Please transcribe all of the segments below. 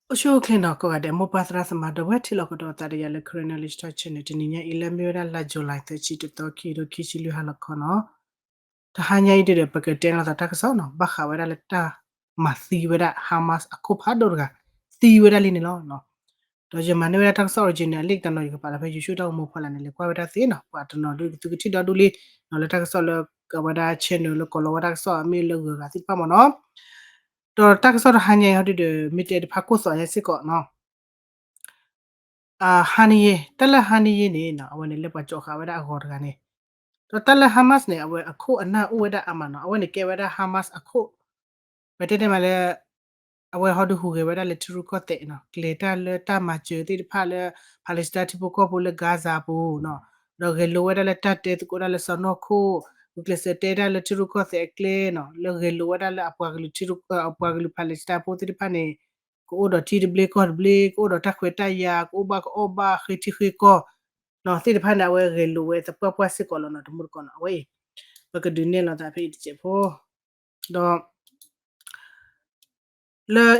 အိၣ်ဆူၣ်အိၣ်ချ့နီၤ ကိးဂၤဒဲး မိၢ်ပၢ်သရၣ်သမါ ဒီပုၢ်ဝဲၢ်ထံလီၢ်ကီၢ်ဒီးသးတယၤလၢ Karen Knowledge Talk Channel တနံၤညါအံၤလၢမ့ၢ်ဝဲဒၣ်လါ July သၢဆံတသီ ခံကထိခံဆံလွံၢ်ဟါလီၤခီနီၤ. တဟါညါအံၤဒ်ဒီး ပကတဲလီၤသးတၢ်ကစီၣ်နီၤ ဘၣ်ဃးဝဲဒၣ်လၢတၢ်မၤသံဝဲဒၣ် Hamas အခိၣ်ဖးဒိၣ်တဂၤ သံဝဲဒၣ်လံန့ၣ်လီၤ. ဒီးယမၤန့ၢ်ဝဲဒၣ်တၢ်ကစီၣ် original လံာ်တနီၤ ယကပာ်လီၤဖဲ YouTube တၢ်ဂီၤမူဖီလာ်န့ၣ် လဲၤကွၢ်ဝဲဒၣ်သ့နီၤ ပှၤတနီၤဒုး သုကထံၣ်ဒီဒူၣ်လံနီၤ လၢတၢ်ကစီၣ်လၢ အဝဲဒၣ် channel လၢကိးလီၤဝဲတၢ်ကစီၣ်အမ့ၢ်လၢဂုၤဂၤသ့ၣ်တဖၣ်မ့ၢ်နီၤ. ဒီးတၢ်ကစီၣ်တဟါညါအံၤဟီဒုးဒီး မ့ၢ်တဲတဖၣ်ကိၢ်သီးညါစ့ၢ်ကီးနီၤ Haniyeh တၢ်လၢ Haniyeh န့ၣ်နီၤ အဝဲန့ၣ်လၢပှၤကၠီဃာ်ဝဲဒၣ်အဂီၤတဂၤန့ၣ် ဒီးတၢ်လၢ Hamas န့ၣ် အဝဲအခိၣ်အနၢ်အိၣ်ဝဲဒၣ်အါမးနီၤ အဝဲန့ၣ်ကဲဝဲဒၣ် Hamas အခိၣ် ပတဲတဲမးလၢ အဝဲဟီဒုးဟူးဂဲၤဝဲဒၣ်လၢထံရူၢ်ကီၢ်သဲးနီၤ ကျဲၤတၢ်လၢတၢ်မၤစၢၤသ့ၣ်တဖၣ်လၢ Palestine ထံဖိကီၢ်ဖိလၢ Gaza အပူၤနီၤ ဒီးဂဲၤလိဝဲဒၣ်လၢတၢ်တဲသကိးတၢ်လၢစီၢ်နီၤခိၣ် ဂုာ်ကျဲးစၢးတဲတၢ်လၢထံရူၢ်ကီၢ်သဲးအကျဲနီၤ လၢဂဲၤလိဝဲဒၣ်လၢအပှၤကလုာ်ထံရူၢ် အပှၤကလုာ် Palestine ဖိသ့ၣ်တဖၣ်န့ၣ် ကအိၣ်ဒီးထံတဘျ့ကီၢ်တဘျ့ ကအိၣ်ဒီးတၢ်ခွဲးတၢ်ယာ် ကအိၣ်ဘၣ်ကအီၣ်ဘၣ်ဃ့ထံဃ့ကီၢ်နီၤ သ့ၣ်တဖၣ်န့ၣ် အဝဲဂဲၤလိဝဲသပှၢ်ပှၢ်စ့ၢ်ကီးလီၤနီၤ တမူတကိးနီၤ အဝဲအံၤ ပကဒုးနဲၣ်လီၤသးဖဲအံၤတစဲးဖိ ဒီး လၢ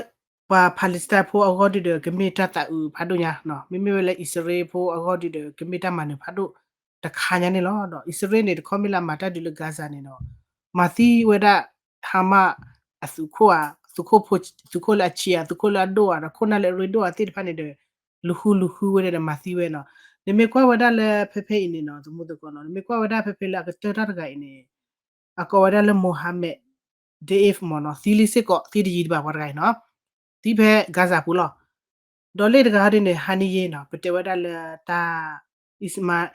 ပှၤ Palestine ဖိအဂီၢ်ဒုးဒီး ကမ့ၢ်တၢ်သးအုးဖးဒိၣ်ညါနီၤ မ့မ့ၢ်ဝဲလၢအံၣ်စရ့လးဖိအဂီၢ်ဒုးဒီး ကမ့ၢ်တၢ်မၤနၢၤဖးဒိၣ်တခါညါန့ၣ်လီၤ. ဒီးအံၣ်စရ့လးန့ၣ် တခီမ့ၢ်လၢအမၤတၢ်ဒုးလၢ Gaza န့ၣ်ဒီး မၤသံဝဲဒၣ် Hamas အသုးခိၣ်ဧါ သုးခိၣ်ဖိ သုးခိၣ်လၢအဆံးဧါ သုးခိၣ်လၢအဒိၣ်ဧါ ဒီးခိၣ်နၢ်လၢအရ့ဒိၣ်ဧါသ့ၣ်တဖၣ်န့ၣ်ဒီး လူၤဃုလူၤဃုဝဲဒၣ်ဒီးမၤသံဝဲနီၤ. နမ့ၢ်ကွၢ်ဝဲဒၣ်လၢဖဲဖဲအံၤန့ၣ်နီၤ တမူတကိးနီၤ နမ့ၢ်ကွၢ်ဝဲဒၣ်ဖဲဖဲလၢအကတၢၢ်တၢ်တဂၤအံၤန့ၣ် အကိးဝဲဒၣ်လၢ Mohammed Deif မ့ၢ်နီၤ သံလံစ့ၢ်ကီး သံတယံၤတဘၣ်ပှၤတဂၤအံၤနီၤ သံဖဲ Gaza ပူၤလီၤ. ဒီးလၢတဂၤဟီဒ်န့ၣ် Haniyeh နီၤ ပတဲဝဲဒၣ်လၢတၢ် Ismail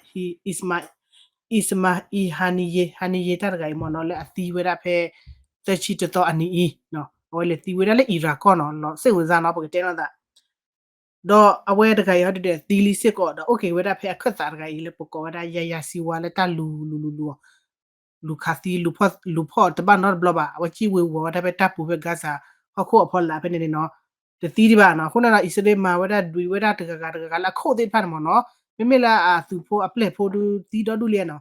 Haniyeh Haniyeh တၢ်တဂၤအံၤမ့ၢ်နီၤ လၢအသံဝဲဒၣ်ဖဲ သၢဆံတသီအနံၤအံၤ အဝဲလဲၤသံဝဲဒၣ်လၢ Iran ကီၢ်နီၤ လီၤစ့ၣ်ဝဲစါနီၤ ပကတဲနီၤသး ဒီးအဝဲတဂၤအံၤဟီဒ်ဒီးသံလံစ့ၢ်ကီး ဒီးအိၣ်က့ၤဝဲဒၣ်ဖဲအခၢၣ်သးတဂၤအံၤ လၢပကိးဝဲဒၣ် Yahya Sinwar လၢတၢ်လူၤလူၤလူၤလူၤ လူၤခးသံ လူၤဖီၣ်တဘၣ်နီတဘျီဘၣ် အဝဲစံၣ်ဝ့ၤဝီၤဝဲဒၣ်ဖဲတၢ်ပူၤဖဲ Gaza ဟီၣ်ခိၣ်အဖီလာ်ဖဲန့ၣ်န့ၣ်နီၤ တသံဒံးဘၣ်နီၤ. အဃိန့ၣ်ဒီး အံၣ်စရ့လးမၤဝဲဒၣ်ဒွံးဝဲဒၣ်တဂၤဂၤတဂၤဂၤလၢအခိၣ်သ့ၣ်တဖၣ်န့ၣ်မ့ၢ်နီၤ မ့မ့ၢ်လၢအသုးဖိအပျဲၢ်ဖိဒုးသံဒီဒူၣ်လံနီၤ.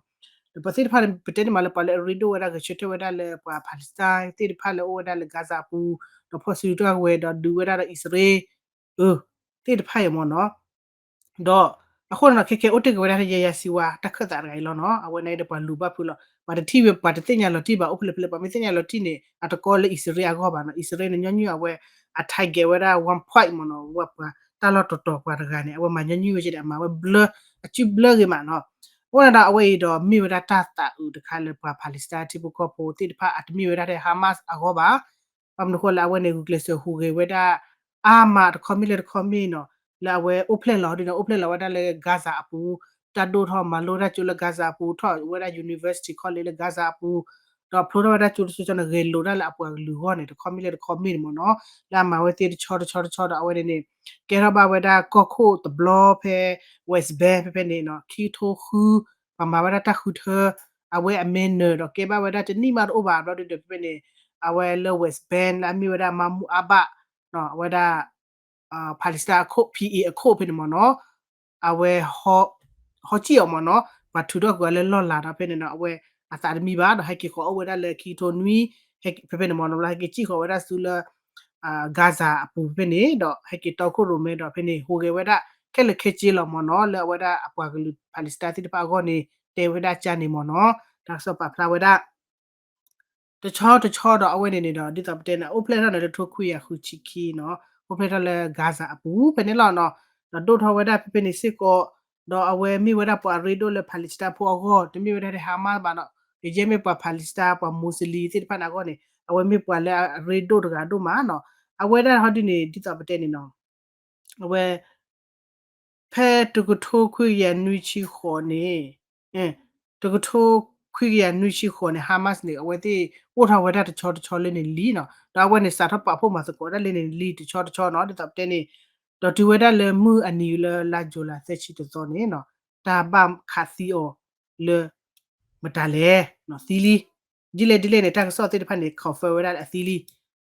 ဒီးပှၤသ့ၣ်တဖၣ်န့ၣ် ပတဲန့ၣ်မးလၢပှၤလၢအရ့ဒိၣ်ဝဲဒၣ်ဂဲၤဆၢထၢၣ်ဝဲဒၣ်လၢပှၤ Palestine သ့ၣ်တဖၣ်လၢအိၣ်ဝဲဒၣ်လၢ Gaza အပူၤ ဒီးဖီၣ်စုကဝဲၤဒီးဒုးဝဲဒၣ်ဒီးအံၣ်စရ့လး အၢ သ့ၣ်တဖၣ်အံၤမ့ၢ်နီၤ ဒီးအဃိန့ၣ်ဒီး ခဲကဲအိၣ်တ့ၢ်က့ၤဝဲဒၣ်လၢ Yahya Sinwar တၢ်ခၢၣ်သးတဂၤအံၤလီၤနီၤ. အဝဲန့ၣ်ဒီးပှၤလူၤဘၣ်ဖုးလီၤ ပှၤတထံၣ်ဝဲ ပှၤတသ့ၣ်ညါလီၤတံၢ်ဘၣ် အိၣ်ဖျဲၣ်ဖျဲၣ် ပှၤမ့ၢ်သ့ၣ်ညါလီၤတံၢ်န့ၣ် အတကီလၢအံၣ်စရ့လးအဂီၢ်ဘၣ်နီၤ. အံၣ်စရ့လးန့ၣ် ညီနုၢ်အဝဲ အ target ဝဲဒၣ် one point မ့ၢ်နီၤ ဝဲပှၤတၢ်လီၢ်တတီၤပှၤတဂၤန့ၣ် အဝဲမၤညီနုၢ်ဝဲကဒီး အမၤဝဲဘျၢ အစုဘျၢဂ့ၤမးနီၤ. အဃိန့ၣ်ဒီးအဝဲအံၤဒီးမ့ၢ်ဝဲဒၣ်တၢ်သးအုးတခါလၢပှၤ Palestine ထံဖိကီၢ်ဖိသ့ၣ်တဖၣ် အတမ့ၢ်ဝဲဒၣ်ထဲ Hamas အဂီၢ်ဘၣ် ဘၣ်မနုၤဃိလၢအဝဲန့ၣ် ဂုာ်ကျဲးစၢးဟူးဂဲၤဝဲဒၣ် အါမးတခီမ့ၢ်လၢတခီမ့ၢ်နီၤ လၢအဝဲအိၣ်ဖျဲၣ်လီၤဒ်န့ၣ် အိၣ်ဖျဲၣ်လီၤဝဲဒၣ်လၢ Gaza အပူၤ တၢ်ဒိၣ်ထီၣ်မၤလိတၢ်ကၠိလၢ Gaza အပူၤ ထီၣ်ဝဲဒၣ် university college လၢ Gaza အပူၤ ဒီးဖျိထီၣ်ဝဲဒၣ်ကၠိတစိၤစိၤန့ၣ် ဂဲၤလိာ်ဒၣ်လၢအပှၤကလုာ်အဂီၢ်န့ၣ် တခီမ့ၢ်လၢတခီမ့ၢ်န့ၣ်မ့ၢ်နီၤ လၢအမၤဝဲသ့ၣ်တဆီတဆီတဆီဒီးအဝဲန့ၣ်န့ၣ် ကဲထီၣ်ဘၣ်ဝဲဒၣ်ကီၢ်ခိၣ်တဘျီဖဲ West Bank ဖဲဖဲန့ၣ်နီၤ ခံကထိဃု ပှၤမၤဝဲဒၣ်တၢ်ဃုထၢ အဝဲအမဲနၢၤဒီးကဲဘၣ်ဝဲဒၣ်တနံၣ်မးတအိၣ်ဘၣ် ဘျီဒုဒီးဖဲဖဲန့ၣ် အဝဲလၢ West Bank လၢအမ့ၢ်ဝဲဒၣ် Mahmoud Abbas အဝဲဒၣ် Palestine အခိၣ် P A အခိၣ်ဖဲန့ၣ်မ့ၢ်နီၤ အဝဲ ဟီကံၣ်အီၤမ့ၢ်နီၤ ပှၤထုးထီၣ်ကွံာ်အီၤလၢလီၢ်လၤဒီးဖဲန့ၣ်နီၤ အဝဲအသးတမံဘၣ်ဒီး ဟဲက့ၤဃီၤအိၣ်ဝဲဒၣ်လၢခံကထိနွံ ဖဲဖဲန့ၣ်မ့ၢ်နီၤ ဟဲက့ၤကံၣ်ဃီၤဝဲဒၣ်ဆူလၢ Gaza အပူၤဖဲန့ၣ် ဒီးဟဲက့ၤတီခိၣ်ရိၣ်မဲဒီးဖဲန့ၣ် ဟူးဂဲၤဝဲဒၣ်ခဲလၢာ်ခဲဆ့လီၤမ့ၢ်နီၤ လၢအဝဲဒၣ်အပှၤကလုာ် Palestine သ့ၣ်တဖၣ်အဂီၢ်န့ၣ် တဲဝဲဒၣ်ကန့ၣ်မ့ၢ်နီၤ တၢ်ကစီၣ်ပာ်ဖျါဝဲဒၣ် တဆီတဆီဒီးအဝဲန့ၣ်န့ၣ်ဒီး ဒ်သိးပတဲန့ၣ် အိၣ်ဖျဲၣ်ထီၣ်န့ၣ်လၢထိခွံကယၤဃုဆံခံနီၤ အိၣ်ဖျဲၣ်ထီၣ်လၢ Gaza အပူၤဖဲန့ၣ်လီၤနီၤ ဒီးဒိၣ်ထီၣ်ဝဲဒၣ်ဖဲဖဲန့ၣ်စ့ၢ်ကီး ဒီးအဝဲမ့ၢ်ဝဲဒၣ်ပှၤအရ့ဒိၣ်လၢ Palestine ဖိအဂီၢ် တမ့ၢ်ဝဲဒၣ် Hamas ဘၣ်နီၤ ကယဲၢ်မ့ၢ်ပှၤ Palestine ပှၤ Muslim သ့ၣ်တဖၣ်န့ၣ်အဂီၢ်န့ၣ် အဝဲမ့ၢ်ပှၤလၢအရ့ဒိၣ်တဂၤဒိၣ်မးနီၤ အဝဲဒၣ်ဟီဒ်န့ၣ် ဒ်သိးပတဲန့ၣ်နီၤ အဝဲ ဖဲတကထိခွံကယၤနွံဆံဃိးန့ၣ် တကထိခွံကယၤနွံဆံဃိးန့ၣ် Hamas န့ၣ် အဝဲသ့ၣ်အိၣ်ထီၣ်ဝဲဒၣ်တဆီတဆီလၢန့ၣ်လံနီၤ ဒီးအဝဲန့ၣ်စးထီၣ်ပာ်ဖှိၣ်မၤသကိးဒၣ်လၢန့ၣ်လံတဆီတဆီနီၤ ဒ်သိးပတဲန့ၣ် ဒီးတုၤဝဲဒၣ်လၢမုၢ်အနံၤလၢလါ July သၢဆံတသီန့ၣ်နီၤ တၢ်ဘၣ်ခးသံအီၤလၢ မတၤလဲၣ် သံလံ ဒ်လဲၣ်ဒ်လဲၣ်န့ၣ် တၢ်ကစီၣ်သ့ၣ်တဖၣ်န့ၣ် confirm ဝဲဒၣ်လၢအသံ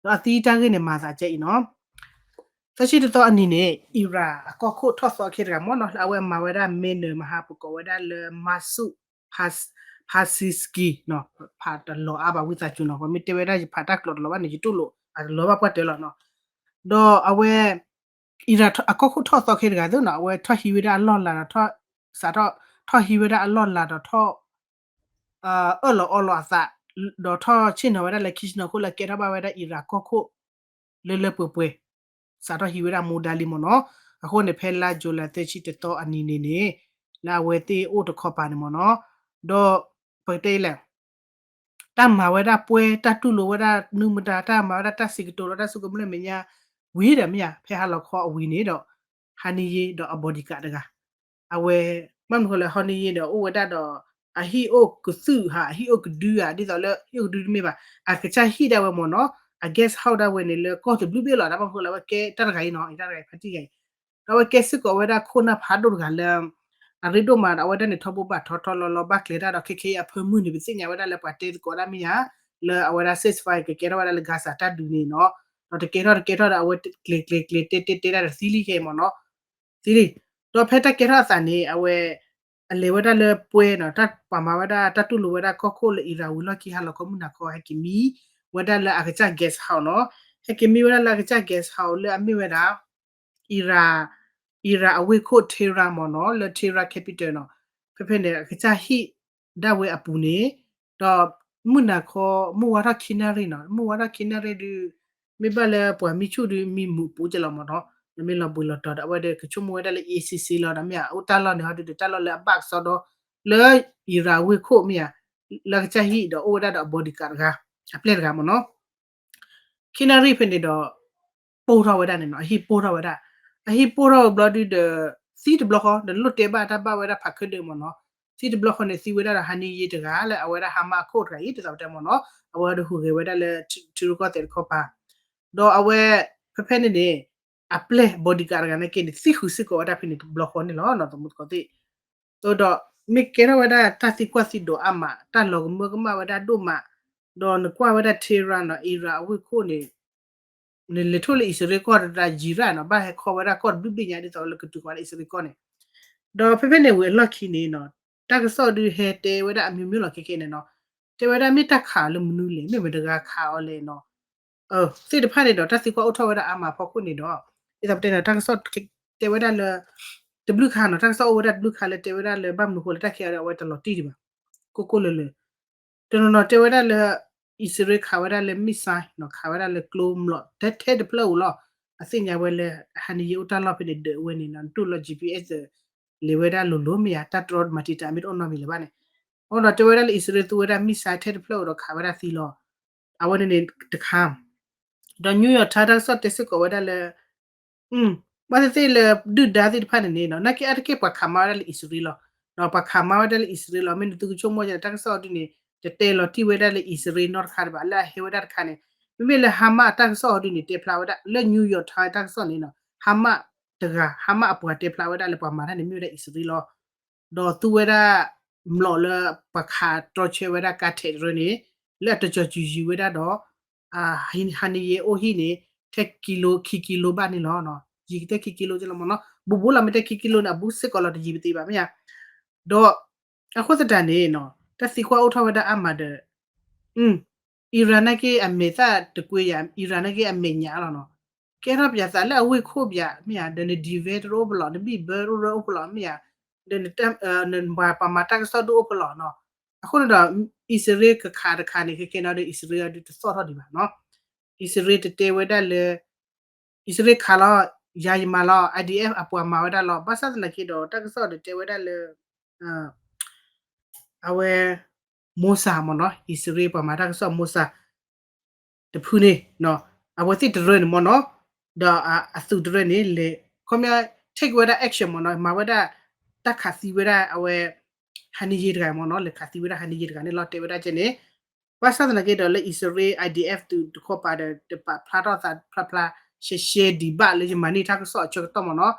လံ ဒီးအသံတၢ်ဂ့ၢ်န့ၣ် မၤသးကဲအံၤနီၤ သၢဆံတသီအနံၤန့ၣ် Iran အကီၢ်ခိၣ်ထီၣ်သီအခ့တဂၤမ့ၢ်နီၤ လၢအဝဲမၤဝဲဒၣ် မ့ၢ်နၢၤမဟါ ပကိးဝဲဒၣ်လၢ Masoud Pezeshkian ဖးတလီၤအါဘၣ်ဝံသးစူၤနီၤ ပှၤမ့ၢ်တဲဝဲဒၣ်ယဖးတၢ်ကျိာ်တလီၤဘၣ်န့ၣ် ယတူၢ်လိာ် အတလီၤဘၣ်ပှၢ်တၢၢ်လီၤနီၤ ဒီးအဝဲ အံၤအကီၢ်ခိၣ်ထီၣ်သီခဲတဂၤသ့နီၤ အဝဲထီၣ်ဟံးဝဲဒၣ်အလီၢ်လၤဒီး စးထီၣ် ထီၣ်ဟံးဝဲဒၣ်အလီၢ်လၤဒီးထီၣ် အၢၣ်လီၤအီလီၤအသး ဒီးထီၣ်ဆ့ၣ်နီၤဝဲဒၣ်လၢ Kishnor ခိၣ်လၢကဲထီၣ်ဘၣ်ဝဲဒၣ်အံၤအကီၢ်ခိၣ် လၢလၢပှဲၤပှဲၤ စးထီၣ်ဟံးဝဲဒၣ်မူဒါလံမ့ၢ်နီၤ. အဃိန့ၣ် ဖဲလါ July သၢဆံတသီအနံၤန့ၣ်န့ၣ် လၢအဝဲသ့ၣ်အိၣ်တခီပၤန့ၣ်မ့ၢ်နီၤ ဒီး ပကတဲလဲၣ် တၢ်မၤဝဲဒၣ်ပွဲ တၢ်တူၢ်လိာ်ဝဲဒၣ်နူမတၤ တၢ်မၤဝဲဒၣ်တၢ်စံးကတိၤဒီးတၢ်စူၢ်ကမျၢၢ်မဲာ်ညါ ဝံၤဒီးမ့ၢ်ဧါ ဖဲဟါလီၤခီအဝံၤန့ၣ်ဒီး ဟါနံယ့ဒီးအ bodyguard တဂၤ အဝဲ ဘၣ်မနုၤဃိလဲၣ် ဟါနံယ့ဒီးအိၣ်ဝဲဒၣ်ဒီး အဟံၣ်အိၣ်ကသုၣ်ဧါ အဟံၣ်အိၣ်ကဒုဧါ ဒ်သိးလၢဟံၣ်အိၣ်ကဒုတမ့ၢ်ဘၣ် အကစၢ်ဟံၣ်ဒၣ်ဝဲမ့ၢ်နီၤ အ guest house ဒၣ်ဝဲန့ၣ်လၢကီၢ်တဘျုးဘ့ၣ်လီၤ တၢ်ဘၣ်မနုၤဃိလဲၣ် အဝဲကဲတၢ်တဂၤအံၤနီၤ တၢ်တဂၤအံၤဖါတံၢ်ဂၤအံၤ ဒီးအဝဲကဲစ့ၢ်ကီးဝဲဒၣ်ခိၣ်နၢ်ဖးဒိၣ်တဂၤလၢ အရ့ဒိၣ်မးဒီး အဝဲဒၣ်န့ၣ်ထီဘိဘၣ်ထီထီလီၤလီၤ ဘၣ်ကျဲၤတၢ်ဒီး ခဲခဲအံၤအဖၢမုၢ်န့ၣ် ပသ့ၣ်ညါဝဲဒၣ်လၢပှၤတဲသကိးတၢ်မ့ၢ်ဧါ လၢအဝဲဒၣ် ceasefire ကကဲထီၣ်ဝဲဒၣ်လၢ Gaza တၢ်ဒုးန့ၣ်နီၤ ဒီးတကဲထီၣ်တကဲထီၣ်ဒီး အဝဲကျဲၤကျဲၤကျဲၤတဲတဲတဲဒၣ်ဒီးသံလံခဲအံၤမ့ၢ်နီၤ သံလံ ဒီးဖဲတၢ်ကဲထီၣ်အသးန့ၣ် အဝဲ အလဲၤဝဲဒၣ်လၢပွဲနီၤ တၢ်ပှၤမၤဝဲဒၣ်တၢ်တူၢ်လိာ်ဝဲဒၣ်ကီၢ်ခိၣ်လၢ Iran ဝံၤလီၢ်ခံဟါလီၤခီမုၢ်နၤခီ ဟဲက့ၤမံဝဲဒၣ်လၢအကစၢ် guest house နီၤ ဟဲက့ၤမံဝဲဒၣ်လၢအကစၢ် guest house လၢအမ့ၢ်ဝဲဒၣ် Iran, Iran အဝ့ၢ်ခိၣ် Tehran မ့ၢ်နီၤ လၢ Tehran capital နီၤ ဖဲဖဲန့ၣ် အကစၢ်ဟံၣ်ဒၣ်ဝဲအပူၤန့ၣ် ဒီးမုၢ်နၤခီ မုၢ်ဝါထီၣ်ခံနၣ်ရံၣ်နီၤ မုၢ်ဝါထီၣ်ခံနၣ်ရံၣ်ဒုး မ့ၢ်ဘၣ်လၢပှၤမံဆူၣ်ဒုး မံမုာ်ပူၤကလီၤမ့ၢ်နီၤ နမ့ၢ်လီၤဘှံးလီၤတီၤဒီး အဝဲဒီးကဆိကမိၣ်ဝဲဒၣ်လၢ အ့စ့စ့လီၤဒီးမ့ၢ်ဧါ အိၣ်တၢ်လီၢ်န့ၣ်ဟီဒုးဒီး တၢ်လီၢ်လၢအဘၣ်ကစီဒီ လၢ Iran ဝ့ၢ်ခိၣ်မ့ၢ်ဧါ လၢအကစၢ်ဟံၣ်ဒီးအိၣ်ဝဲဒၣ်ဒီးအ bodyguard တဂၤ အပျဲၢ်တဂၤမ့ၢ်နီၤ ခံနၣ်ရံၣ်ဖဲန့ၣ်ဒီး ပိၢ်ထီၣ်ဝဲဒၣ်န့ၣ်နီၤ အဟံၣ်ပိၢ်ထီၣ်ဝဲဒၣ် အဟံၣ်ပိၢ်ထီၣ်ဝဲဘျီဒုးဒီး သံတဘျီဃီ ဒီးလိၣ်တဲဘၣ်တၢ်ဘၣ်ဝဲဒၣ်ဖးခၢၣ်ဒၢမ့ၢ်နီၤ သံတဘျီဃီန့ၣ် သံဝဲဒၣ်ဒီး ဟါနံယ့တဂၤ လၢအဝဲဒၣ် Hamas အခိၣ်တဂၤအံၤ ဒ်သိးပတဲမ့ၢ်နီၤ အဝဲဒီးဟူးဂဲၤဝဲဒၣ်လၢ ထံရူၢ်ကီၢ်သဲးတခီပၤ ဒီးအဝဲ ဖဲဖဲန့ၣ်န့ၣ် အပျဲၢ် bodyguard တဂၤန့ၣ်က့န့ၣ် သံဃုာ်စ့ၢ်ကီးဝဲဒၣ်ဖဲန့ၣ်တဘျီဃီန့ၣ်လီၤ နီၤ သမူသကိးသ့ၣ် ဒီးမ့ၢ်ကဲထီၣ်ဝဲဒၣ်တၢ်သံကွၢ်သံဒိးအါမး တၢ်လီၤကမၢကမၣ်ဝဲဒၣ်ဒိၣ်မး ဒီးနကွၢ်ဝဲဒၣ် Tehran နီၤ Iran အဝ့ၢ်ခိၣ်န့ၣ် နလဲၤထီၣ်လၢအံၣ်စရ့လးကီၢ်တဒၣ်ယံၤရၣ်နီၤ ဘၣ်ဟဲခီဝဲဒၣ်ကီၢ်တဘျုးဘ့ၣ်ညါဒ်သိးလၢကတုၤဃီၤလၢအံၣ်စရ့လးကီၢ်န့ၣ် ဒီးဖဲဖဲန့ၣ်ဝံၤအလီၢ်ခံန့ၣ်နီၤ တၢ်ကစီၣ်ဒုးဟဲတဲဝဲဒၣ်အမျိုးမျိုးလီၤခဲခဲန့ၣ်နီၤ တဲဝဲဒၣ်မ့ၢ်တၢ်ခးအီၤလၢမနုၤလဲၣ် မ့ၢ်မတဂၤခးအီၤလဲၣ်နီၤ သ့ၣ်တဖၣ်န့ၣ်ဒီး တၢ်သံကွၢ်အိၣ်ထီၣ်ဝဲဒၣ်အါမးဖီခိၣ်န့ၣ်ဒီး ဒ်သိးပတဲန့ၣ် တၢ်ကစီၣ်တဲဝဲဒၣ်လၢ တဘျုးခါနီၤ တၢ်ကစီၣ်အိၣ်ဝဲဒၣ်တဘျုးခါလၢတဲဝဲဒၣ်လၢဘၣ်မနုၤဃိလၢတၢ်ခဲအံၤဒီးအဝဲတလီၤတံၢ်ဒံးဘၣ် ကိၢ်ကိၢ်လၢၤလၢၤ တနီၤနီၤတဲဝဲဒၣ်လၢ အံၣ်စရ့လးခးဝဲဒၣ်လၢ missile နီၤ ခးဝဲဒၣ်လၢကျိမျိာ် ထဲထဲတဖျၢၣ်ဧိၤလီၤ အသ့ၣ်ညါဝဲလၢ ဟါနံယ့အိၣ်တၢ်လီၢ်ဖဲန့ၣ် ဒၢးဝဲန့ၣ်နီၤ နတူၢ်လိာ် GPS လဲၤဝဲဒၣ်လိၤလိၤမ့ၢ်ဧါ တၢ်တြီမၤတံာ်တာ်မ့ၢ်တအိၣ်နီတမံၤလၢၤဘၣ်န့ၣ် အဃိဒီးတဲဝဲဒၣ်လၢအံၣ်စရ့လးသူဝဲဒၣ် missile ထဲတဖျၢၣ်ဧိၤဒီးခးဝဲဒၣ်သံလီၤ အဝဲန့ၣ်န့ၣ်တခါ ဒီး New York Times တၢ်ကစီၣ်တဲစ့ၢ်ကီးဝဲဒၣ်လၢ ဘၣ်သ့ၣ်သ့ၣ်လၢဒုၣ်ဒါသ့ၣ်တဖၣ်န့ၣ်န့ၣ်နီၤ နာ်က့အါတက့ၢ်ပှၤခးမါဝဲဒၣ်လၢအံၣ်စရ့လးလီၤ ဒီးပှၤခးမါဝဲဒၣ်လၢအံၣ်စရ့လးလီၤ မ့ၢ်နသုကဆိကမိၣ်ယါန့ၣ် တၢ်ကစီၣ်အီၤဒ်န့ၣ် တတဲလီၤတံၢ်ဝဲဒၣ်လၢအံၣ်စရ့လးနီတခါဒံးဘၣ် လၢအဟဲဝဲဒၣ်တခါန့ၣ် မ့မ့ၢ်လၢ Hamas အတၢ်ကစီၣ်အီၤဒ်န့ၣ် တဲဖျါဝဲဒၣ် လၢ New York Times တၢ်ကစီၣ်န့ၣ်နီၤ Hamas တဂၤ Hamas အပှၤတဲဖျါဝဲဒၣ်လၢပှၤမၤတၢ်န့ၣ်မ့ၢ်ဝဲဒၣ်အံၣ်စရ့လးလီၤ ဒီးသူဝဲဒၣ် မျိာ်လၢပှၤခးတြီဆၢဝဲဒၣ်ကါထဲးတရၢန့ၣ် လၢအတကီၤစူၤယံၤဝဲဒၣ်ဒီး ဟါနံယ့အိၣ်ဟံၣ်န့ၣ် ထဲကံလိ ခံကံလိဘၣ်န့ၣ်လီၤ. ယံၤကတၢၢ်ခံကံလိကလီၤမ့ၢ်နီၤ ဘူးဘူးလီၤ မ့ၢ်တဲခံကံလိန့ၣ် အဘူးစ့ၢ်ကီးလီၤ တယံၤပသ့ဘၣ်မ့ၢ်ဧါ. ဒီးအဃိသတးန့ၣ် တၢ်သံကွၢ်အိၣ်ထီၣ်ဝဲဒၣ်အါမးဒီး Iran နာ်က့အမဲာ်သၣ်တကွ့ယၤ Iran နာ်က့အမဲာ်ညါလီၤနီၤ. ကဲထီၣ်ပယၤသးလၢအဝ့ၢ်ခိၣ်ပယၤမ့ၢ်ဧါ ဒီးန defense တအိၣ်ဖဲလဲၣ် နဘံၣ်ဘၢတအိၣ်ဖဲလဲၣ်မ့ၢ်ဧါ ဒီးနပှၤမၤတၢ်ကစီၣ်ဒုးအိၣ်ဖဲလဲၣ်နီၤ. အဃိန့ၣ်ဒီး အံၣ်စရ့လးကခးတခါန့ၣ် ခဲကဲနီၤဒီး အံၣ်စရ့လးအီၤဒုးတသီၣ်ထီၣ်ဒံးဘၣ်နီၤ. အံၣ်စရ့လးတတဲဝဲဒၣ်လၢ အံၣ်စရ့လးခးလီၤ ယၤယမၤလီၤ IDF အပှၤမၤဝဲဒၣ်လီၤ. ဘၣ်ဆၣ်သနာ်က့ဒီး တၢ်ကစီၣ်ဒီးတဲဝဲဒၣ်လၢ အဝဲ Mossad မ့ၢ်နီၤ အံၣ်စရ့လးပှၤမၤတၢ်ကစီၣ် Mossad တဖုန့ၣ် အဝဲသ့ၣ်တရၢန့ၣ်မ့ၢ်နီၤ ဒီးအသုးတရၢန့ၣ်လဲၤ ခီပညီ take ဝဲဒၣ် action မ့ၢ်နီၤ မၤဝဲဒၣ် တၢ်ခးသံဝဲဒၣ်အဝဲ ဟါနံယ့တဂၤမ့ၢ်နီၤ လဲၤခးသံဝဲဒၣ်ဟါနံယ့တဂၤန့ၣ်လီၤ တဲဝဲဒၣ်ကဲန့ၣ် ဘၣ်ဆၣ်သနာ်က့ဒီးလၢအံၣ်စရ့လး IDF သုးတခီပၤဒီး တပာ်ဖျါထီၣ်သးဖျါဖျါ ရှဲရှဲဒံးဘၣ်လၢ ယမၤန့ၢ်တၢ်ကစီၣ်အဆၢကတီၢ်မ့ၢ်နီၤ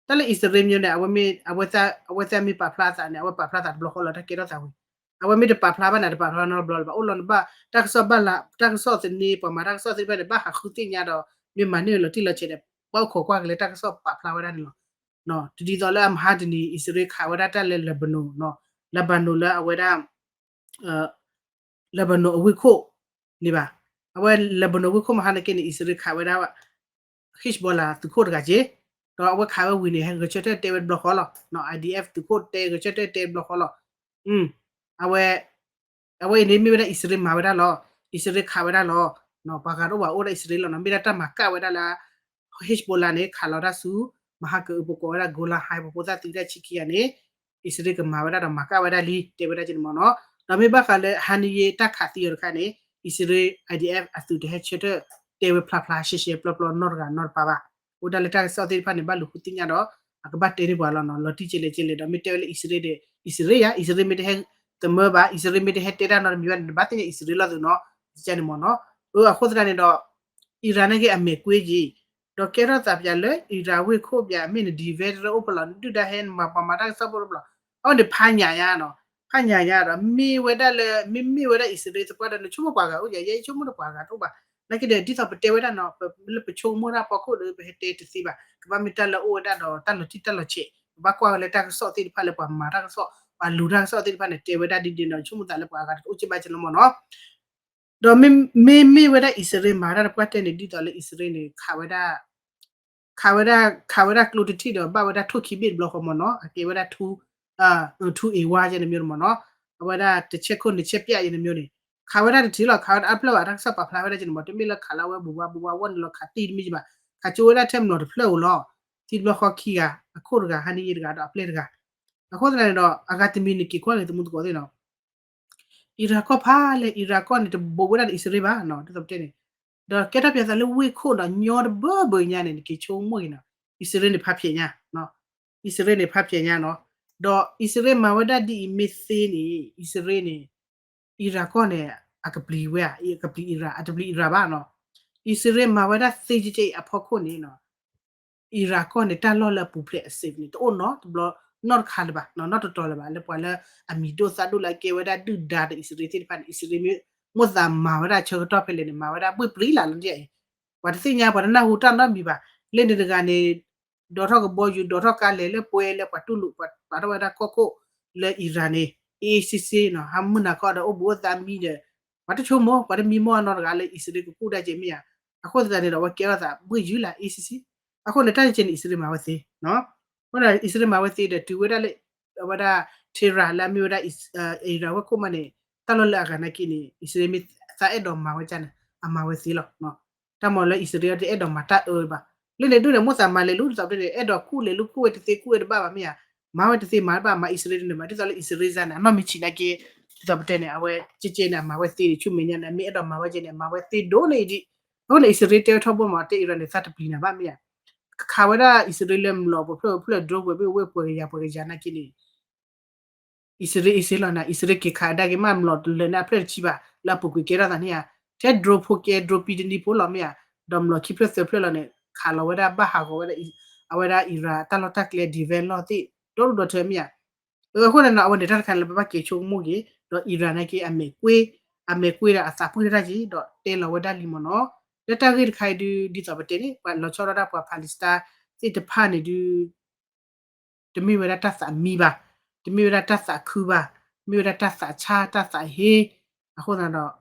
တၢ်လၢအံၣ်စရ့လးမ့ၢ်န့ၣ် အဝဲသ့ၣ်မ့ၢ်ပာ်ဖျါသးန့ၣ် အဝဲပာ်ဖျါသးတဘျီဃီလီၤ တၢ်ကဲထီၣ်သးဝံၤ အဝဲမ့ၢ်တပာ်ဖျါဘၣ်န့ၣ် တပာ်ဖျါနီတဘျီလၢၤဘၣ် အိၣ်လီၤနဘၣ် တၢ်ကစီၣ်ဘၣ်လၢ တၢ်ကစီၣ်သန့ ပှၤမၤတၢ်ကစီၣ်သ့ၣ်တဖၣ်န့ၣ် ဘၣ်ဟးဃုသ့ၣ်ညါဒီး မ့ၢ်မၤန့ၢ်လီၤတံၢ်လီၤဆဲးဒီး ဘၣ်အိၣ်ခိးကွၢ်က့ၤလၢတၢ်ကစီၣ်ပာ်ဖျါဝဲဒၣ်န့ၣ်လီၤ. တဒ်သိးလၢအမဟါတနံၤ အံၣ်စရ့လးခးဝဲဒၣ်တၢ်လၢ Lebanon နီၤ Lebanon လၢအဝဲဒၣ် Lebanon အဝ့ၢ်ခိၣ်န့ၣ်ဘၣ်. အဝဲ Lebanon ဝ့ၢ်ခိၣ်မဟါန့ၣ်က့န့ၣ် အံၣ်စရ့လးခးဝဲဒၣ် Hezbollah သုးခိၣ်တဂၤက့ၤ, ဒီးအဝဲခးဝဲဝံၤန့ၣ် ဟဲဂဲၤဆၢထၢၣ်တဲဝဲတဘျီဃီလီၤ, နီၤ IDF သုးခိၣ်တဲဂဲၤဆၢထၢၣ်တဲတဘျီဃီလီၤ. အဝဲ အဝဲအံၤန့ၣ်မ့ၢ်ဝဲဒၣ်အံၣ်စရ့လးမၤဝဲဒၣ်လီၤ, အံၣ်စရ့လးခးဝဲဒၣ်လီၤ, ပှၤဂၤတအိၣ်ဘၣ်အိၣ်ဒၣ်အံၣ်စရ့လးလီၤနီၤ, မ့ၢ်ဒၣ်တၢ်မၤကၣ်ဝဲဒၣ်လၢ Hezbollah န့ၣ် ခးလီၤတၢ်ဆူ မဟါကအုပကိးဝဲဒၣ် Golan Heights ပဖိသၣ်သံတၢ်ဆံခံဂၤန့ၣ် အံၣ်စရ့လးကမၤဝဲဒၣ်ဒီးမၤကၣ်ဝဲဒၣ်လံ တဲဝဲဒၣ်က့န့ၣ်မ့ၢ်နီၤ, ဒီးမ့ၢ်ဘၣ်ဃးလၢ ဟါနံၤယ့ တၢ်ခးသံအီၤတခါန့ၣ် အံၣ်စရ့လး IDF အသုးတဟဲဆၢထၢၣ် တဲဝဲဖျါဖျါရှဲရှဲပျီပျီနီတဂၤနီတပါဘၣ်. အဃိဒၣ်လၢတၢ်ကစီၣ်သ့ၣ်တဖၣ်န့ၣ် ဘၣ်လူၤဃုသ့ၣ်ညါဒီး အကဘၣ်တဲန့ၢ်ပှၤလီၤနီၤ, လီၤတံၢ်ကဲလဲၣ်ကဲလဲၣ်ဒီး မ့ၢ်တဲဝဲလၢအံၣ်စရ့လးဒီး အံၣ်စရ့လးယါ, အံၣ်စရ့လးမ့ၢ်တဟဲသမၢဘၣ်, အံၣ်စရ့လးမ့ၢ်တဟဲတဲတၢ်နီတမံၤဘၣ်န့ၣ် နဘၣ်သ့ၣ်ညါအံၣ်စရ့လးလီၤသုနီၤ, ကန့ၣ်မ့ၢ်နီၤ. အဃိသတးန့ၣ်ဒီး Iran န့ၣ်က့အမဲာ်ကွ့က့ၤ, ဒီးကဲထီၣ်သးပယၤလၢ Iran ဝ့ၢ်ခိၣ်ပယၤ မ့ၢ်န defense တအိၣ်ဖဲလီၤ နဒုၣ်ဒါဟဲ နမၤပှၤမၤတၢ်ကစီၣ်ဖိတအိၣ်ဖဲလီၤ, အဝဲန့ၣ်ဖးညၣ်ညါနီၤ, ဖးညၣ်ညါဒီး မ့ၢ်ဝဲဒၣ်လၢ မ့မ့ၢ်ဝဲဒၣ်အံၣ်စရ့လးသပှၢ်ဒီး နဆိကမိၣ်ပှၤဂၤအိၣ်ယၤ, ယဲယဆိကမိၣ်ဒီးပှၤဂၤတအိၣ်ဘၣ်, နာ်က့ဒီး ဒ်သိးပတဲဝဲဒၣ်နီၤ, လၢပဆိကမိၣ်တၢ်ဖီခိၣ်ဒီး ပဟဲတဲတသ့ဘၣ်, ကဘၣ်မ့ၢ်တၢ်လၢအအိၣ်ဝဲဒၣ်ဒီးတၢ်လီၤတံၢ်တၢ်လီၤဆဲး, ပဘၣ်ကွၢ်ဝဲလၢတၢ်ကစီၣ်သ့ၣ်တဖၣ်လၢပှၤမၤတၢ်ကစီၣ် ပှၤလူၤတၢ်ကစီၣ်သ့ၣ်တဖၣ်န့ၣ် တဲဝဲဒၣ်ဒ်ဒ်န့ၣ်ဒီး ဆိကမိၣ်သးလၢပှၤဂၤတအိၣ်က့ဘၣ်ကလီမ့ၢ်နီၤ. ဒီးမ့မ့ၢ်ဝဲဒၣ်အံၣ်စရ့လးမၤတၢ်တပှၢ်တဲန့ၣ် ဒ်သိးလၢအံၣ်စရ့လးန့ၣ် ခးဝဲဒၣ် ခးဝဲဒၣ် ခးဝဲဒၣ်ကျိတထံၣ်ဒီး ဘၣ်ဝဲဒၣ်ထိၣ်ခံဘ့ၣ်တဘျီဃီမ့ၢ်နီၤ, အကဲဝဲဒၣ် ထူ ထူအ့ဝါယဲန့ၣ်မ့ၢ်မ့ၢ်နီၤ, အဝဲဒၣ်တဆဲခိၣ်န့ၣ်ဆဲပျၢ်ယဲန့ၣ်မ့ၢ်န့ၣ်, ခးဝဲဒၣ်တထံၣ်လီၤ, ခးဝဲဒၣ်အဖျၢၣ်ဘၣ် တၢ်ကစီၣ်ပာ်ဖျါဝဲဒၣ်ကန့ၣ်မ့ၢ် တမ့ၢ်လၢခးလၢအဝဲဘူးဝါဘူးဝါဝီၢ်န့ၣ်လီၤ ခးတံၢ်တမ့ၢ်ဘၣ်, ခးကၠိဝဲဒၣ်ထဲမျိာ်တဖျၢၣ်ဧိၤလီၤ, ထံတဘျီဃီခံဂၤ, အခိၣ်တဂၤ ဟါနံၤယ့တဂၤဒီးအပျဲၢ်တဂၤ, အဃိသတးန့ၣ်ဒီး အဂၤတမံၤန့ၣ်က့ၤကွၢ်က့ၤသမူသကိးသ့ၣ်နီၤ အံရၣ်ကီၢ်ဖးလဲၣ် အံရၣ်ကီၢ်န့ၣ် တဘူးဝဲဒၣ်ဒီးအံၣ်စရ့လးဘၣ်နီၤ ဒ်သိးပတဲန့ၣ်, ဒီးကဲထီၣ်ပၠးသးလၢဝ့ၢ်ခိၣ်ဒီးညီတဘၢဘၢညါန့ၣ် နက့ၤဆိကမိၣ်က့ၤနီၤ, အံၣ်စရ့လးန့ၣ်ဖးဖျဲးညါ, အံၣ်စရ့လးန့ၣ်ဖးဖျဲးညါနီၤ, ဒီးအံၣ်စရ့လးမၤဝဲဒၣ်ဒ်အံၤမ့ၢ်သ့န့ၣ် အံၣ်စရ့လးန့ၣ် အံရၣ်ကီၢ်န့ၣ် အကပျံၤဝဲဧါ, အကပျံၤအံရၣ် အတပျံၤအံရၣ်ဘၣ်နီၤ, အံၣ်စရ့လးမၤဝဲဒၣ်သ့ကဲကဲအံၤအဖီခိၣ်န့ၣ်နီၤ အံရၣ်ကီၢ်န့ၣ် တၢ်လီၢ်လၢအပူၤဖျဲးအ safe န့ၣ် တအိၣ်နီတဘျီ နီတခါလၢၤဘၣ်, နီတတီၤလၢၤဘၣ်, လၢပှၤလၢအမံၤဒိၣ်သးဒိၣ်လၢအကဲဝဲဒၣ်ဒုၣ်ဒါဒီးအံၣ်စရ့လးသ့ၣ်တဖၣ်န့ၣ် အံၣ်စရ့လးမ့ၢ်မိၣ်သးမၤဝဲဒၣ်ဆၢကတီၢ်ဖဲလဲၣ်န့ၣ် မၤဝဲဒၣ်ဘှ့ၣ်ပြံလၢ်လၢယဲအံၤ, ပှၤတသ့ၣ်ညါ ပှၤတနၢ်ဟူတၢ်နီတမံၤဘၣ်, လၢန့ၣ်တဂၤန့ၣ် ဒိးထီၣ်ကဘီယူၤ ဒိးထီၣ်ကါလဲၤလၢပှဲၤလၢပှၤတူၢ်လိာ် ပှၤပာ်ထီၣ်ဝဲဒၣ်ကီၢ်ခိၣ်လၢအံရၣ်န့ၣ် အ့ၣ်အ့ၣ်စ့စ့နီၤ, ဟးမုၢ်နၤခီဒီးအိၣ်ဘူးအိၣ်သးမံဒီး ပှၤတဆိကမိၣ် ပှၤတမံမီၢ်နီတဂၤလၢအံၣ်စရ့လးကကူၣ်ဒၣ်က့ၤမ့ၢ်ဧါ, အဃိသတးန့ၣ်ဒီး အဝဲကဲထီၣ်သးဘှ့ၣ်ယုၢ်လၢအ့ၣ်စ့စ့, အဃိန့ၣ် တၢ်တကဲန့ၣ် အံၣ်စရ့လးမၤဝဲသ့, အဃိန့ၣ် အံၣ်စရ့လးမၤဝဲသ့ဒီးတုၤဝဲဒၣ်လၢ အဝဲဒၣ် Tehran လၢအမ့ၢ်ဝဲဒၣ် အံရၣ်ဝဲခိၣ်မးန့ၣ် တၢ်လီၢ်လၢအဂၤနာ်က့န့ၣ် အံၣ်စရ့လးမ့ၢ်သးအဲၣ်ဒိးမၤဝဲဒ်န့ၣ် အမၤဝဲသ့လီၤ. တၢ်မၤလၢအံၣ်စရ့လးတအဲၣ်ဒိးမၤတၢ်အၢဘၣ်, လၢန့ၣ်ဒိၣ်န့ၣ် မိၣ်သးမၤလဲၤလူၤ ဒ်သိးပတဲန့ၣ် အဲၣ်ဒိးကူၣ်လဲၤလူၤ ကူၣ်ဝဲတသ့ကူၣ်ဝဲတဘၣ်ဘၣ်မ့ၢ်ဧါ, မၤဝဲတသ့မၤတဘၣ် မၤအံၣ်စရ့လးန့ၣ် မၤဒ်သိးလၢအံၣ်စရ့လးန့ၣ် အနီၢ်မ့ၢ်ဆံးနာ်က့ ဒ်သိးပတဲန့ၣ် အဝဲကဲကဲန့ၣ် အမၤဝဲသ့န့ၣ် ဆူမဲာ်ညါန့ၣ် အမ့ၢ်အဲၣ်ဒိးမၤဝဲကဲန့ၣ် အမၤဝဲသ့ဒိၣ်န့ၢ်အံၤဒံး, အဃိန့ၣ် အံၣ်စရ့လးတဲဝဲထီဘိမး တဲအံရၣ်န့ၣ် သးတပျံၤနၤဘၣ်မ့ၢ်ဧါ, ခးဝဲဒၣ်အံၣ်စရ့လးလၢမျိာ်ပှဲၤဖျၢၣ်ဖျၢၣ် drone ပှဲၤဘ့ၣ်ဝဲပှဲၤကယၤပှဲၤကယၤနာ်က့န့ၣ် အံၣ်စရ့လးအ့ၣ်စ့လီၤနၤ အံၣ်စရ့လးက့ၤခးဒၣ်က့ၤမးမျိာ်တလၢာ်န့ၣ်အဖျၢၣ်တဆံဘၣ် လၢအပူၤကွံာ်ကဲထီၣ်သးန့ၣ်ဧါ, ထဲ drone ဖိကဲ drone ပံတနံၤဖိလီၤမ့ၢ်ဧါ, ဒီးမျိာ်ခံဖျၢၣ်သၢဖျၢၣ်လီၤန့ၣ် ခးလီၤဝဲဒၣ်ဘၣ်ဟးဂီၤဝဲဒၣ် အဝဲဒၣ်အံရၣ်တၢ်လီၢ်တၢ်ကျဲ defense လီၢ်သ့ၣ်ဒီဒူၣ်ဒီထၢမ့ၢ်ဧါ, အဃိန့ၣ်နီၤ အဝဲန့ၣ်တၢ်တခါလၢပဘၣ်က့ၤဆိကမိၣ်က့ၤ ဒီးအံရၣ်နာ်က့ အမဲာ်ကွ့ အမဲာ်ကွ့ဒီးအသးပှံၢ်တၢ်က့ၤ ဒီးတဲလီၤဝဲဒၣ်လံမ့ၢ်နီၤ, လၢတၢ်ဂ့ၢ်တခါအံၤဒုး ဒ်သိးပတဲန့ၣ် ပှၤလီၤဆီဒၣ်တၢ်ပှၤ Palestine သ့ၣ်တဖၣ်န့ၣ်ဒုး တမ့ၢ်ဝဲဒၣ်တၢ်သးမံဘၣ်, တမ့ၢ်ဝဲဒၣ်တၢ်သးခုဘၣ်, မ့ၢ်ဝဲဒၣ်တၢ်သးဆါတၢ်သးဟ့, အဃိသတး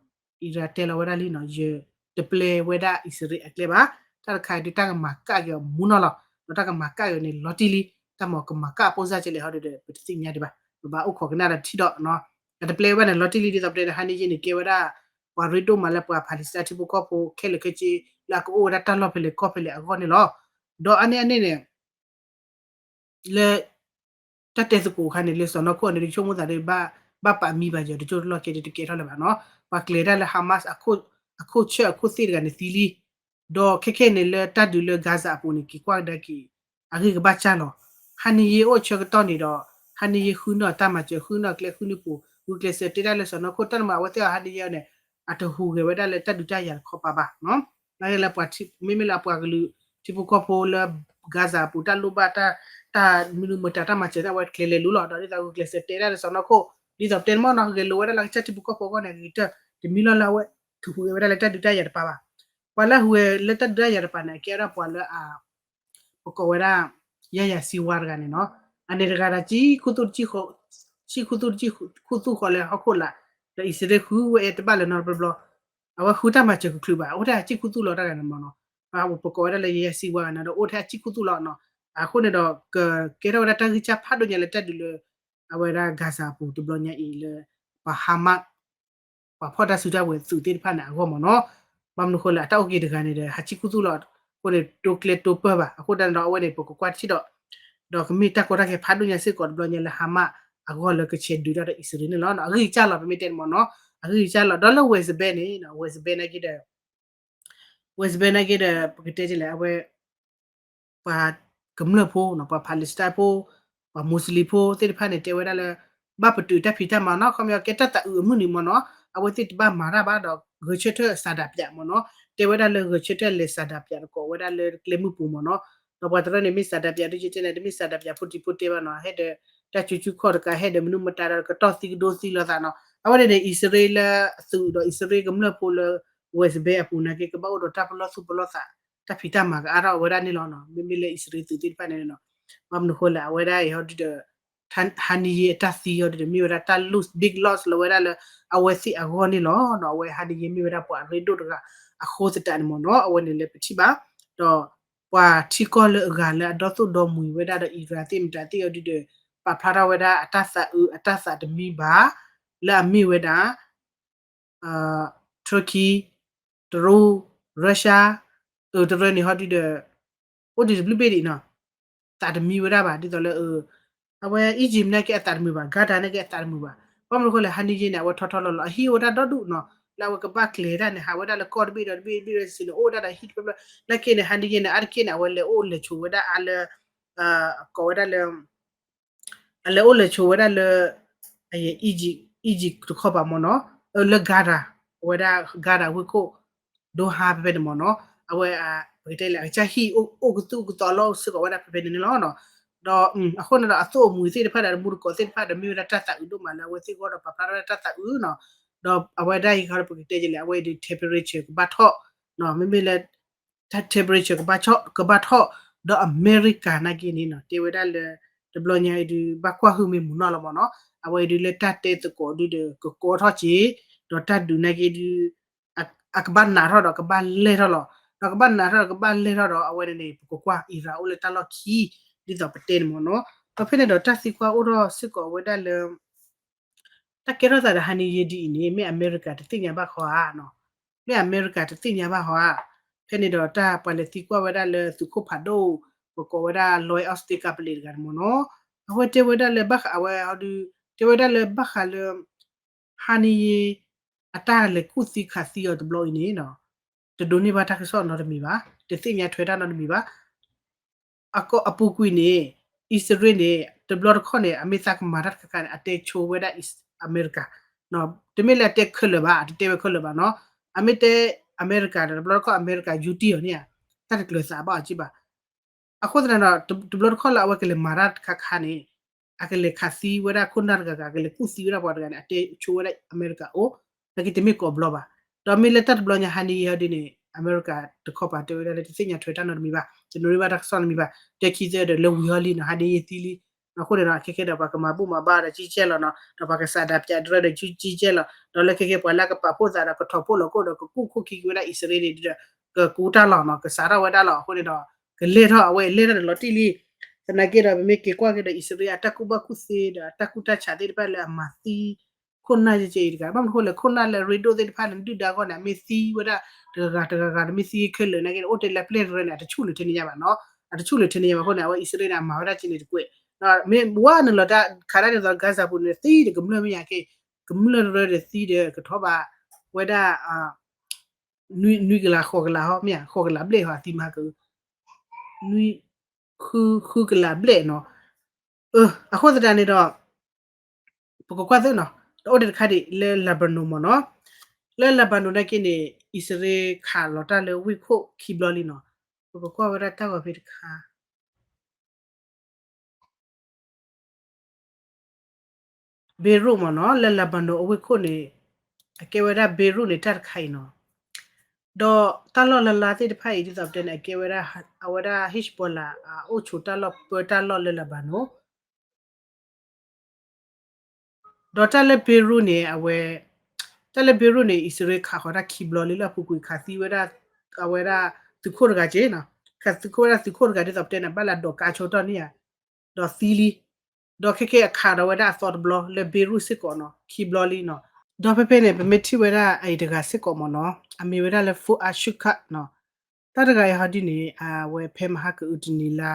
ဒီး အံရၣ်တဲလီၤဝဲဒၣ်လံနီၤ ယတပျဲဝဲဒၣ်အံၣ်စရ့လးအကျဲဘၣ်, တၢ်တခါအံၤဒုးတၢ်ကမၤကၣ်က့ၤအီၤမူနီၤလီၤ, ဒီးတၢ်ကမၤကၣ်က့ၤအီၤန့ၣ်လီၤတံၢ်လံ, တၢ်မၤကမၤကၣ်အပိၢ်စၢ်ကဲလဲၣ်ဟီဒုးဒီး ပတသ့ၣ်ညါဒံးဘၣ်, ပဘၣ်အိၣ်ခိးကနၣ်ဒီးထံၣ်ဒီး အတပျဲဝဲဘၣ်န့ၣ်လီၤတံၢ်လံ ဒ်သိးပတဲန့ၣ် ဟါန့ၣ်ယဲန့ၣ် ကဲဝဲဒၣ် ပှၤရ့ဒိၣ်မးလၢပှၤ Palestine ထံဖိကီၢ်ဖိခဲလၢာ်ခဲဆ့ လၢအကအိၣ်ဝဲဒၣ်တၢ်လီၢ်ဖဲလဲၣ်ကီၢ်ဖဲလဲၣ်အဂီၢ်န့ၣ်လီၤ. ဒီးအါန့ၢ်အန့ၣ်န့ၣ် လၢ တၢ်တဲသကိးအခါန့ၣ် လၢစီၢ်နီၤခိၣ်န့ၣ် ဒုးဆိကမိၣ်သးဒီး ဘၣ်ပာ်မံဘၣ်ယီၤ တကၠိတလီၢ်ကဲဒုးတကဲထီၣ်လၢၤဘၣ်နီၤ, ပှၤကျဲၤဒၣ်လၢ Hamas အခိၣ်ဆၢၣ်အခိၣ်သ့ၣ်တဂၤန့ၣ်သံလံ, ဒီးခဲခဲန့ၣ်လၢတၢ်ဒုးလၢ Gaza အပူၤန့ၣ် က့ၤကွၢ်ကဒါက့ၤ အဂ့ၢ်ကဘၣ်စၢ်လီၤ. ဟါန့ၣ်ယဲအိၣ်ဆၢကတီၢ်န့ၣ်ဒီး ဟါန့ၣ်ယဲဃုန့ၢ်တၢ်မၤစၢၤ ဃုန့ၢ်ကျဲဃုန့ၢ်ပူၤ ဂုာ်ကျဲးစၢးတဲဒၣ်လၢစီၢ်နီၤခိၣ် တၢ်နမၤအဝဲသ့ၣ်အီၤဟါန့ၣ်ယဲန့ၣ် အတဟူးဂဲၤဝဲဒၣ်လၢတၢ်ဒုးတၢ်ယၤတခီပၤဘၣ်နီၤ, လၢလၢပှၤမ့မ့ၢ်လၢအပှၤကလုာ်ထံဖိကီၢ်ဖိလၢ Gaza အပူၤတၢ်လိၣ်ဘၣ်တၢ် တၢ်မနုၤမတၤတၢ်မၤစၢၤန့ၣ် အဝဲကျဲၤလဲၤလိၤလီၤ. ဒီးဒ်သိးဂုာ်ကျဲးစၢးတဲဒၣ်လၢစီၢ်နီၤခိၣ် ဒ်သိးပတဲန့ၣ်မ့ၢ်နီၤ ဂဲၤလိာ်ဝဲဒၣ်လၢကစၢ်ထံဖိကီၢ်ဖိအဂီၢ်န့ၣ် ဂ့ၤတၢၢ်တမံၤလီၤလၢအဝဲ တဟူးဂဲၤဝဲဒၣ်လၢတၢ်ဒုးတၢ်ယၤတပၤဘၣ်. ပှၤလၢဟူးဂဲၤလၢတၢ်ဒုးတၢ်ယၤတပၤန့ၣ် အကဲဝဲဒၣ်ပှၤလၢအ ပကိးဝဲဒၣ် ယၤယၤစံဝါတဂၤန့ၣ်နီၤ, အန့ၣ်တဂၤဒီး ဆံခူသူၣ်တဆံ ဆံခူသူၣ်တဆံခူသူၣ်ဃီလၢဟီၣ်ခိၣ်လာ်, ဒီးအံၣ်စရ့လးဃုဝဲတဘၣ်လၢၤနီတဘျီဘျီ, အဝဲဃုတၢ်မၤစၢၤကချုးဘၣ် အဝဲတၢ်ဆံခူသူၣ်လီၤတၢ်ဂၤန့ၣ်မ့ၢ်နီၤ, ပကိးဝဲဒၣ်လၢ ယဲၢ်ဆံဝါဂၤန့ၣ်ဒီး အိၣ်ထဲအစံၣ်ခူသူၣ်လီၤနီၤ. အဃိန့ၣ်ဒီး ကကဲထီၣ်ဝဲဒၣ်တၢ်ဂံၢ်စၢ်ဖးဒိၣ်ညါလၢတၢ်ဒုးလၢ အဝဲဒၣ် Gaza အပူၤတဘျီညါအံၤလၢ ပှၤ Hamas ပှၤဖီၣ်တၢ်စုတၢ်ဝဲၤသုးသ့ၣ်တဖၣ်န့ၣ်အဂီၢ်မ့ၢ်နီၤ. ဘၣ်မနုၤဃိလၢအတၢ်အိၣ်က့ၤတဂၤန့ၣ်ဒီး ဟးစံၣ်ခူသူၣ်လီၤ. အဃိန့ၣ် တိကျဲတိပၢၢ်ဘၣ်. အဃိသတးန့ၣ်ဒီး အဝဲန့ၣ် ပကကွၢ်ထံၣ်ဒီး ဒီးကမ့ၢ်တၢ်ကီတၢ်ခဲဖးဒိၣ်ညါစ့ၢ်ကီးတဘျီညါလၢ Hamas အဂီၢ်လၢကဆဲးဒုးတၢ်ဒီးအံၣ်စရ့လးန့ၣ်လီၤ. အဂံၢ်အစၢ်လီၤ ပမ့ၢ်တဲန့ၣ်မ့ၢ်နီၤ. အဂံၢ်အစၢ်လီၤ. ဒီးလၢ West Bank န့ၣ် West Bank န့ၣ်က့ဒီး West Bank န့ၣ်က့ဒီး ပကတဲဒ်လဲၣ် အဝဲ ပှၤကမျၢၢ်ဖိနီၤ, ပှၤ Palestine ဖိ, ပှၤ Muslim ဖိသ့ၣ်တဖၣ်န့ၣ် တဲဝဲဒၣ်လၢ ဘၣ်ပတုာ်တၢ်ဖံးတၢ်မၤနီၤ, ခီပညီကဲတၢ်သးအုးအမုၢ်နံၤမ့ၢ်နီၤ, အဝဲသ့ၣ်တဘၣ်မၤတၢ်ဘၣ်ဒီး ဂဲၤဆၢထၢၣ် ဆန္ဒပြ မ့ၢ်နီၤ, တဲဝဲဒၣ်လၢဂဲၤဆၢထၢၣ်လဲၤ ဆန္ဒပြ တကိးဝဲဒၣ်လၢကျဲမုၢ်ပူၤမ့ၢ်နီၤ, ဒီးပှၤတရၢန့ၣ် မ့ၢ် ဆန္ဒပြ ဒ်ယတဲန့ၣ် တမ့ၢ် ဆန္ဒပြ ဖိတံၤဖိတဲဘၣ်နီၤ, ဟဲဒီး တၢ်ကူကူခီၣ်တကး ဟဲဒီးမနုၤမတၤဒီး ကတီၢ်သံကဒိသံလိာ်သးနီၤ, အဝဲန့ၣ်န့ၣ် အံၣ်စရ့လးအသုးဒီးအံၣ်စရ့လးကမျၢၢ်ဖိလၢ West Bank အပူၤန့ၣ်က့ ကဘၣ်အိၣ်ဒီးတၢ်ပလီၢ်သူၣ်ပလီၢ်သး တၢ်ဖံးတၢ်မၤကအါထီၣ်ဝဲဒၣ်န့ၣ်လီၤနီၤ, မ့မ့ၢ်လၢအံၣ်စရ့လးသုးသ့ၣ်တဖၣ်န့ၣ်နီၤ, ဘၣ်မနုၤဃိလဲၣ် အဝဲဒၣ်အံၤဟီဒုဒီး Haniyeh အတၢ်သံဟီဒုဒီး မ့ၢ်ဝဲဒၣ်တၢ် lose, big loss လၢဝဲဒၣ်လၢ အဝဲသ့ၣ်အဂီၢ်န့ၣ်လီၤနီၤ, အဝဲ Haniyeh မ့ၢ်ဝဲဒၣ်ပှၤအရ့ဒိၣ်တဂၤအဃိသတးန့ၣ်မ့ၢ်နီၤ, အဝဲန့ၣ်လၢပထံၣ်ဘၣ်, ဒီး ပှၤထံကီၢ်လၢအဂၤလၢအဒီသိၣ်ဒီမှံၤဝဲဒၣ်ဒီး Iran သ့ၣ်မတၤသ့ၣ်အီၤဒုဒီး ပာ်ဖျါထီၣ်ဝဲဒၣ်အတၢ်သးအုးအတၢ်သးတမံဘၣ် လၢအမ့ၢ်ဝဲဒၣ် Turkey, တရူး, Russia, အၢ တရၢန့ၣ်ဟီဒုဒီး အိၣ်ဒံးတဘျုးဘ့ၣ်ဒံးနီၤ, သးတမံဝဲဒၣ်ဘၣ် ဒ်သိးလၢ အဝဲ Egypt န့ၣ်က့အသးတမုာ်ဘၣ်, Qatar န့ၣ်က့အသးတမုာ်ဘၣ်, ဘၣ်မနုၤဃိလဲၣ် Haniyeh န့ၣ် အဝဲထီထီလီၤလီၤ အဟံၣ်အိၣ်ဝဲဒၣ်ဒီဒူၣ်နီၤ, လၢအဝဲကဘၣ်ကျဲၤတၢ်န့ၣ် ဟးဝဲဒၣ်လၢကီၢ်တဘ့ၣ်ဒီးတဘ့ၣ်တဘ့ၣ်ဒီးစံးန့ၣ် အိၣ်ဝဲဒၣ်ဒီးဟံၣ်တဖျၢၣ်ဖျၢၣ်, နာ်က့န့ၣ် Haniyeh န့ၣ် အါတက့ၢ်န့ၣ် အဝဲလဲၤအိၣ်လဲၤဆိးဝဲဒၣ်အါလၢ ကိးဝဲဒၣ်လၢ အလဲၤအိၣ်လဲၤဆိးဝဲဒၣ်လၢ Egypt, Egypt တခီပၤမ့ၢ်နီၤ, လၢ Qatar, အဝဲဒၣ် Qatar ဝ့ၢ်ခိၣ် Doha ဖဲဖဲန့ၣ်မ့ၢ်နီၤ, အဝဲ ပကတဲလၢအကစၢ်ဟံၣ်အိၣ်ကသူၣ်ကသီလီၤစ့ၢ်ကီးဝဲဒၣ်ဖဲဖဲန့ၣ်န့ၣ်လီၤ. ဒီးအဃိန့ၣ်ဒီး အသိၣ်အမှံၤသ့ၣ်တဖၣ်ဒီး တမူတကိးသ့ၣ်တဖၣ်ဒီး မ့ၢ်ဝဲဒၣ်တၢ်သးအုးဒိၣ်မးလၢအဝဲသ့ၣ်အဂီၢ်ဒီး ပာ်ဖျါထီၣ်ဝဲဒၣ်တၢ်သးအုးနီၤ, ဒီးအဝဲဒၣ်အံၤခီဒီး ပကတဲကလဲၣ် အဝဲအံၤဒုး temperature ကဘၣ်ထီၣ်, မ့မ့ၢ်လၢ temperature ကဘၣ်ထီၣ်, ဒီးအမဲရကၤနာ်က့န့ၣ်နီၤ တဲဝဲဒၣ်လၢ တဘျီညါအံၤဒုး ဘၣ်ကွၢ်ဟုၣ်မ့ၢ်မုာ်နီၢ်လီၤမ့ၢ်နီၤ, အဝဲအံၤဒုးလၢတၢ်တဲသကိးဒုးဒီး ကကီထီၣ်က့ၤ, ဒီးတၢ်ဒုးနာ်က့ဒုး အကဘၣ်နးထီၣ်ဒီးကဘၣ်လဲၢ်ထီၣ်လီၤ, ဒီးကဘၣ်နးထီၣ်ဒီးကဘၣ်လဲၢ်ထီၣ်ဒီး အဝဲန့ၣ်န့ၣ် ပကကွၢ် Iran အိၣ်လၢတၢ်လီၢ်ခံ ဒ်သိးပတဲန့ၣ်မ့ၢ်နီၤ, ဒီးဖဲန့ၣ်ဒီးတၢ်သံကွၢ်အိၣ်ထီၣ်စ့ၢ်ကီးဝဲဒၣ်လၢ တၢ်ကဲထီၣ်သးဒီး Haniyeh ဒ်အံၤန့ၣ် မ့ၢ်အမဲရကၤတသ့ၣ်ညါဘၣ်ဃီဧါနီၤ, မ့ၢ်အမဲရကၤတသ့ၣ်ညါဘၣ်ဃီဧါ, ဖဲန့ၣ်ဒီးတၢ်ပှၤလဲၤသံကွၢ်ဝဲဒၣ်လၢသုးခိၣ်ဖးဒိၣ် ပကိးဝဲဒၣ် Lloyd Austin ကပလ့းတဂၤန့ၣ်မ့ၢ်နီၤ, အဝဲတဲဝဲဒၣ်လၢဘၣ်ဃးအဝဲအီၤဒုး တဲဝဲဒၣ်လၢဘၣ်ဃးလၢ Haniyeh အတၢ်လဲၤကူၣ်သံခးသံအီၤတဘျီအံၤန့ၣ်နီၤ, တဒိးန့ၢ်ဘၣ်တၢ်ကစီၣ်နီတမံၤဘၣ်, တသ့ၣ်ညါထွဲတၢ်နီတမံၤဘၣ်. အပူၤကွံာ်န့ၣ် အံၣ်စရ့လးန့ၣ် တဘျီတခီၣ်န့ၣ် အမ့ၢ်သးကမၤတၢ်တခါခါန့ၣ် အတဲဆိဝဲဒၣ်အမဲရကၤ, တမ့ၢ်လၢအတဲခဲလၢာ်ဘၣ်, အတတဲဝဲခဲလၢာ်ဘၣ်နီၤ, အမ့ၢ်တဲအမဲရကၤဒီး တဘျီတခီၣ်အမဲရကၤယူတံၢ်အီၤန့ၣ်ဧါ, တၢ်တကျၢၤသးဘၣ်အီၤက့ဘၣ်. အဃိသတးဒီး တဘျီတခီၣ်လၢအဝဲကလဲၤမၤတၢ်တခါခါန့ၣ် အကလဲၤခးသံဝဲဒၣ်ခိၣ်နၢ်တဂၤဂၤ ကလဲၤကူၣ်သံဝဲဒၣ်ပှၤတဂၤန့ၣ် အတဲဆိဝဲဒၣ်အမဲရကၤအိၣ်, နာ်က့တမ့ၢ်ကိးဘျီဘၣ်. ဒီးမ့ၢ်လၢတၢ်တဘျီညါ Haniyeh ဟီဒ်န့ၣ် အမဲရကၤတခီပၤတဲဝဲဒၣ်လၢ တသ့ၣ်ညါထွဲတၢ်နီတမံၤဘၣ်, တဒိးန့ၢ်ဘၣ်တၢ်ကစီၣ်နီတမံၤဘၣ်, တဲခံသၢဒီးလၢဝံၤဟီလံနီၤ Haniyeh သံလံ. အဃိန့ၣ်ဒီး ခဲခဲဒီးပှၤကမၤဘူၣ်မၤဘါဒီးကံကဲလီၤနီၤ, ဒီးပှၤကဆန္ဒပြတရၢဒီးကံကဲလီၤ, ဒီးလၢခဲခဲပှၤလၢအကပာ်ဖှိၣ်သးဒီးကထီၣ်ဖှိၣ်လီၤကိၣ်ဒီးကကူၣ်ခိၣ်ခံက့ၤဝဲဒၣ်အံၣ်စရ့လးန့ၣ်ဒီး ကကူးတၢ်လီၤနီၤ, ကစးထီၣ်ဝဲဒၣ်လီၤ. အဃိန့ၣ်ဒီး ကလဲၢ်ထီၣ် အဝဲလဲၢ်ထီၣ်န့ၣ်လီၤတံၢ်လံ. သနာ်က့ဒီး ပမ့ၢ်က့ၤကွၢ်က့ၤဒီး အံၣ်စရ့လးအတၢ်ကူၣ်ဘၣ်ကူၣ်သ့ဒီးအတၢ်ကူၣ်တၢ်ဆးသ့ၣ်တဖၣ်လၢအမၤသံ ခိၣ်နၢ်ကဲကဲအံၤတဂၤ, ဘၣ်မနုၤအဃိလဲၣ် ခိၣ်နၢ်လၢအရ့ဒိၣ်သ့ၣ်တဖၣ်န့ၣ် ဒုၣ်ဒါအဂီၢ်န့ၣ် အမ့ၢ်သံဝဲဒၣ် တဂၤဂၤတဂၤဂၤန့ၣ် မ့ၢ်သံခဲလၢာ်နာ်က့န့ၣ် အိၣ်တဲလၢပျဲၢ်တရၢန့ၣ် အတဆူၣ်လၢၤထဲန့ၣ်ညါဘၣ်နီၤ, အတဆူၣ်လၢၤထဲန့ၣ်ညါဘၣ်အဃိန့ၣ် အဝဲအံၣ်စရ့လးန့ၣ် အမၤဝဲဒၣ်က့န့ၣ်တကွဲး, မ့ၢ်ဝဲနုာ်လီၤတၢ်ခးတၢ်ဒ်သိး Gaza ပူၤန့ၣ် သံဒီးကမျၢၢ်မ့ၢ်ညါက့, ကမျၢၢ်တရၢဒီးသံဒီးကထီၣ်ဘၣ်ဝဲဒၣ် နွံကလးဃိးကလးဟီ မ့ၢ်ဧါ ဃိးကလးဘျဲၣ်ဟီ အသံမၤက နွံ ဃုကလးဘျဲၣ်နီၤ. အဃိသတးန့ၣ်ဒီး ပကကွၢ်သ့နီၤ, ဒီးအိၣ်ဒံးတခါဒံးလၢ Lebanon မ့ၢ်နီၤ, လၢ Lebanon နာ်က့န့ၣ် အံၣ်စရ့လးခးလီၤတၢ်လၢဝ့ၢ်ခိၣ်ခံဘျီလံနီၤ, ပကကွၢ်ဝဲဒၣ်တၢ်ဂီၤဖဲတခါ Beirut မ့ၢ်နီၤ, လၢ Lebanon အဝ့ၢ်ခိၣ်န့ၣ် အကဲဝဲဒၣ် Beirut န့ၣ် တၢ်တခါအံၤနီၤ, ဒီးတၢ်လီၢ်လၢ်လၢ်သ့ၣ်တဖၣ်အံၤ ဒ်သိးပတဲန့ၣ် အကဲဝဲဒၣ် အဝဲဒၣ် Hezbollah အအိၣ်ဆိးတၢ်လီၢ်ပၢတၢ်လီၢ်လၢ Lebanon ဒီးတၢ်လၢ Beirut န့ၣ် အဝဲ တၢ်လၢ Beirut န့ၣ် အံၣ်စရ့လးခးဃီၤတၢ်ခံဘျီလံလၢအပူၤကွံာ်ခးသံဝဲဒၣ် အဝဲဒၣ် သုးခိၣ်တဂၤက့နီၤ, ခးသုးခိၣ်ဝဲဒၣ်သုးခိၣ်တဂၤဒ်သိးပတဲန့ၣ် ဘၣ်လၢအဒိးကါဆိထီၣ်န့ၣ်ဧါ, ဒီးသံလံ, ဒီးခဲကဲအခးဒီးဝဲဒၣ်အသီတဘျီလၢ Beirut စ့ၢ်ကီးနီၤ ခံဘျီလံနီၤ, ဒီးဖဲဖဲန့ၣ် ပမ့ၢ်ထံၣ်ဝဲဒၣ်အအံၤတဂၤစ့ၢ်ကီးမ့ၢ်နီၤ အမ့ၢ်ဝဲဒၣ်လၢ Fuad Shukr နီၤ, တၢ်တဂၤအံၤဟီဒ်န့ၣ် အဝဲဖဲမဟါကအုးတနံၤလါ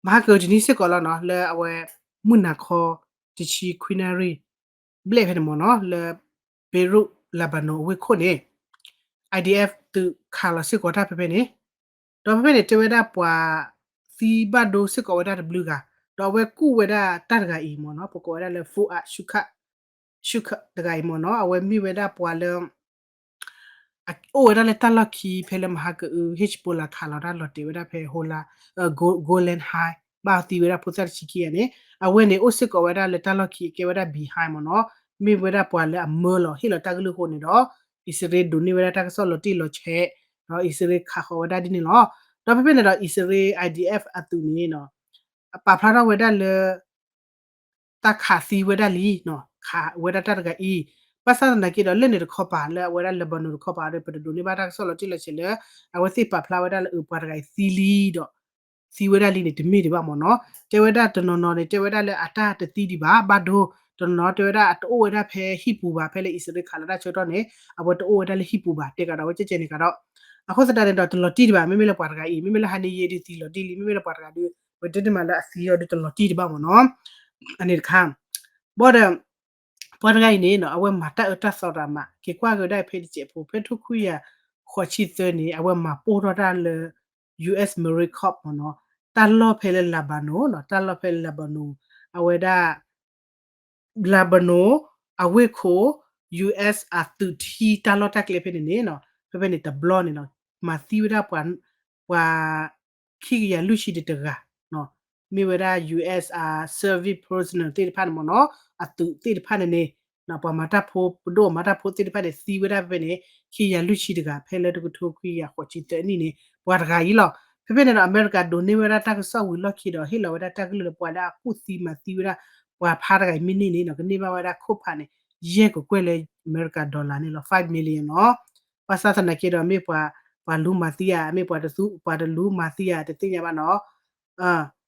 မဟါကအုးတနံၤစ့ၢ်ကီးလီၤနီၤ လၢအဝဲမုၢ်နၤခီ တဆံခွံနၣ်ရံၣ် ဘျဲၣ်ဖဲန့ၣ်မ့ၢ်နီၤ လၢ Beirut Lebanon အဝ့ၢ်ခိၣ်န့ၣ် IDF သုးခးလီၤစ့ၢ်ကီးတၢ်ဖဲဖဲန့ၣ်, ဒီးဖဲဖဲန့ၣ် တဲဝဲဒၣ်ပှၤသံဘၣ်ဒိစ့ၢ်ကီးဝဲဒၣ်တဘျုးဂၤ, ဒီးအဝဲကူၣ်ဝဲဒၣ်တၢ်တဂၤအံၤမ့ၢ်နီၤ ပကိးဝဲဒၣ်လၢ Fuad Shukr, Shukr တဂၤအံၤမ့ၢ်နီၤ အဝဲမ့ၢ်ဝဲဒၣ်ပှၤလၢ အိၣ်ဝဲဒၣ်လၢတၢ်လီၢ်ခံဖဲလၢမဟါကအုး Hezbollah ခးလီၤတၢ်လီၤတဲာ်ဝဲဒၣ်ဖဲ Golan Heights ဘၣ်သံဝဲဒၣ်ဖိသၣ်တဆံခံဂၤန့ၣ် အဝဲန့ၣ်အိၣ်စ့ၢ်ကီးဝဲဒၣ်လၢတၢ်လီၢ်ခံအကဲဝဲဒၣ် behind မ့ၢ်နီၤ, မ့ၢ်ဝဲဒၣ်ပှၤလၢအမၢလီၤဟ့ၣ်လီၤတၢ်ကလုၢ်အဃိန့ၣ်ဒီး အံၣ်စရ့လးဒိးန့ၢ်ဝဲဒၣ်တၢ်ကစီၣ်လီၤတံၢ်လီၤဆဲး, ဒီးအံၣ်စရ့လးခးဃီၤဝဲဒၣ်ဒ်န့ၣ်လီၤ. ဒီးဖဲဖဲန့ၣ်ဒီး အံၣ်စရ့လး IDF အသုးန့ၣ် ပာ်ဖျါထီၣ်ဝဲဒၣ်လၢ တၢ်ခးသံဝဲဒၣ်လံ, ခးဝဲဒၣ်တၢ်တဂၤအံၤ, ဘၣ်ဆၣ်သနာ်က့ဒီး လၢန့ၣ်တခီပၤ လၢအဝဲဒၣ် Lebanon တခီပၤဒီး ပတဒိးန့ၢ်ဘၣ်တၢ်ကစီၣ်လီၤတံၢ်လီၤဆဲးလၢ အဝဲသ့ၣ်ပာ်ဖျါဝဲဒၣ်လၢအပှၤတဂၤအံၤသံလံဒီး သံဝဲဒၣ်လံန့ၣ် တမ့ၢ်ဒံးဘၣ်မ့ၢ်နီၤ. တဲဝဲဒၣ်တနီၤနီၤန့ၣ် တဲဝဲဒၣ်လၢအတၢ်တသံဒံးဘၣ် ဘၣ်ဒိ, တနီၤနီၤတဲဝဲဒၣ်အတအိၣ်ဝဲဒၣ်ဖဲဟံၣ်ပူၤဘၣ် ဖဲလၢအံၣ်စရ့လးခးလီၤတၢ်ဆၢကတီၢ်န့ၣ် အဝဲတအိၣ်ဝဲဒၣ်လၢဟံၣ်ပူၤဘၣ် တဲကဒီးဝဲကဲကဲန့ၣ်ကဒီး အဃိသတးန့ၣ်ဒီး တလီၤတံၢ်ဒံးဘၣ်, မ့မ့ၢ်လၢပှၤတဂၤအံၤ မ့မ့ၢ်လၢ Haniyeh ဒုးသံလီၤတံၢ်လံ, မ့မ့ၢ်လၢပှၤတဂၤဒီး ပတဲတမံၤလၢအသံအီၤဒီးတလီၤတံၢ်ဒံးဘၣ်မ့ၢ်နီၤ, အန့ၣ်တခါ, ဘၣ်ဒီး ပှၤတဂၤအံၤန့ၣ် အဝဲမၤတၢ်အၢတၢ်သီတၢ်မး က့ၤကွၢ်က့ၤဝဲဒၣ်ဖဲတစဲးဖိ ဖဲထိခွံကယၤဃိးဆံသၢန့ၣ် အဝဲမၤပိၢ်ထီၣ်တၢ်လၢ US Marine Corps မ့ၢ်နီၤ, တၢ်လီၢ်ဖဲလၢ Lebanon နီၤ, တၢ်လီၢ်ဖဲလၢ Lebanon အဝဲဒၣ် Lebanon အဝ့ၢ်ခိၣ် US အသုးထံတၢ်လီၢ်တၢ်ကျဲဖဲန့ၣ်န့ၣ်နီၤ, ဖဲဖဲန့ၣ်တဘျီန့ၣ်နီၤ, မၤသံဝဲဒၣ်ပှၤ ပှၤ ခံကယၤလွံၢ်ဆံဒီးတဂၤ, မ့ၢ်ဝဲဒၣ် US အ service personnel သ့ၣ်တဖၣ်န့ၣ်မ့ၢ်နီၤ, အသုးသ့ၣ်တဖၣ်န့ၣ်န့ၣ် ပှၤမၤတၢ်ဖိ ပဒိၣ်မၤတၢ်ဖိသ့ၣ်တဖၣ်န့ၣ် သံဝဲဒၣ်ဖဲဖဲန့ၣ် ခံကယၤလွံၢ်ဆံတဂၤ ဖဲလၢတကထိခွံကယၤဃိးဆံသၢနံၣ်န့ၣ် ပှၤတဂၤအံၤလီၤ. ဖဲဖဲန့ၣ်ဒီး အမဲရကၤဒိးန့ၢ်ဝဲဒၣ်တၢ်ကစီၣ်ဝံၤလီၢ်ခံဒီး ဟ့ၣ်လီၤဝဲဒၣ်တၢ်ကလုၢ်လၢပှၤလၢအကူၣ်သံမၤသံဝဲဒၣ် ပှၤဖးတဂၤအံၤမ့ၢ်န့ၢ်န့ၣ်နီၤ ကန့ၢ်ဘၣ်ဝဲဒၣ်ခိၣ်ဖးန့ၣ် ယဲၢ်ကကွဲၢ်လၢအမဲရကၤ dollar န့ၣ်လီၤ, five million နီၤ. ဘၣ်ဆၣ်သနာ်က့ဒီး မ့ၢ်ပှၤ ပှၤလူၤမၤသံဧါ မ့ၢ်ပှၤတသူ ပှၤတလူၤမၤသံဧါ တသ့ၣ်ညါဘၣ်နီၤ.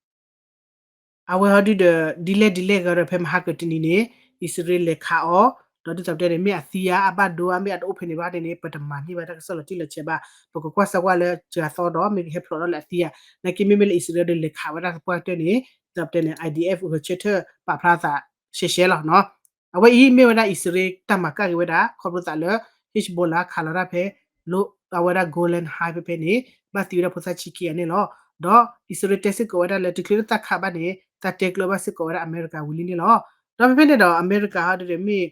အဝဲဟီဒုဒီး ဒ်လဲၣ်ဒ်လဲၣ်ဂ့ၤဒီး ဖဲမဟါကတနံၤန့ၣ် အံၣ်စရ့လးလဲၤခးအီၤ, ဒီးဒ်သိးပတဲန့ၣ် မ့ၢ်အသံဧါ အဘၣ်ဒိဧါ မ့ၢ်အတအိၣ်ဖဲန့ၣ်ဘၣ်န့ၣ် ပတမၤန့ၢ်ဘၣ်တၢ်ကစီၣ်လီၤတံၢ်လီၤဆဲးဘၣ်, ပကကွၢ်စၢၤကွၢ်လၢစှၤသီဒီး မ့ၢ်ကဟဲဖျိးထီၣ်လၢအသံဧါ, နာ်က့မ့မ့ၢ်လၢအံၣ်စရ့လးဒီးလဲၤခးဝဲဒၣ်သပှၢ်ကတၢၢ်န့ၣ် ဒ်သိးပတဲန့ၣ် IDF ဂဲၤဆၢထၢၣ်ပာ်ဖျါသးရှဲရှဲလီၤနီၤ. အဝဲအံၤမ့ၢ်ဝဲဒၣ်အံၣ်စရ့လးတၢ်မၤကၣ်က့ၤဝဲဒၣ် ခီဖျိသးလၢ Hezbollah ခးလီၤတၢ်ဖဲ လၢအဝဲဒၣ် Golan Heights ဖဲဖဲန့ၣ် ဘၣ်သံဝဲဒၣ်ဖိသၣ်ဆံခံဂၤန့ၣ်လီၤ. ဒီးအံၣ်စရ့လးတဲစ့ၢ်ကီးဝဲဒၣ်လၢ တချုးလၢတၢ်ခးဘၣ်န့ၣ် တၢ်တဲကျၢၤဘၣ်စ့ၢ်ကီးဝဲဒၣ်အမဲရကၤဝံၤလံန့ၣ်လီၤ. ဒီးဖဲဖဲန့ၣ်ဒီး အမဲရကၤဟီဒုဒီးမ့ၢ်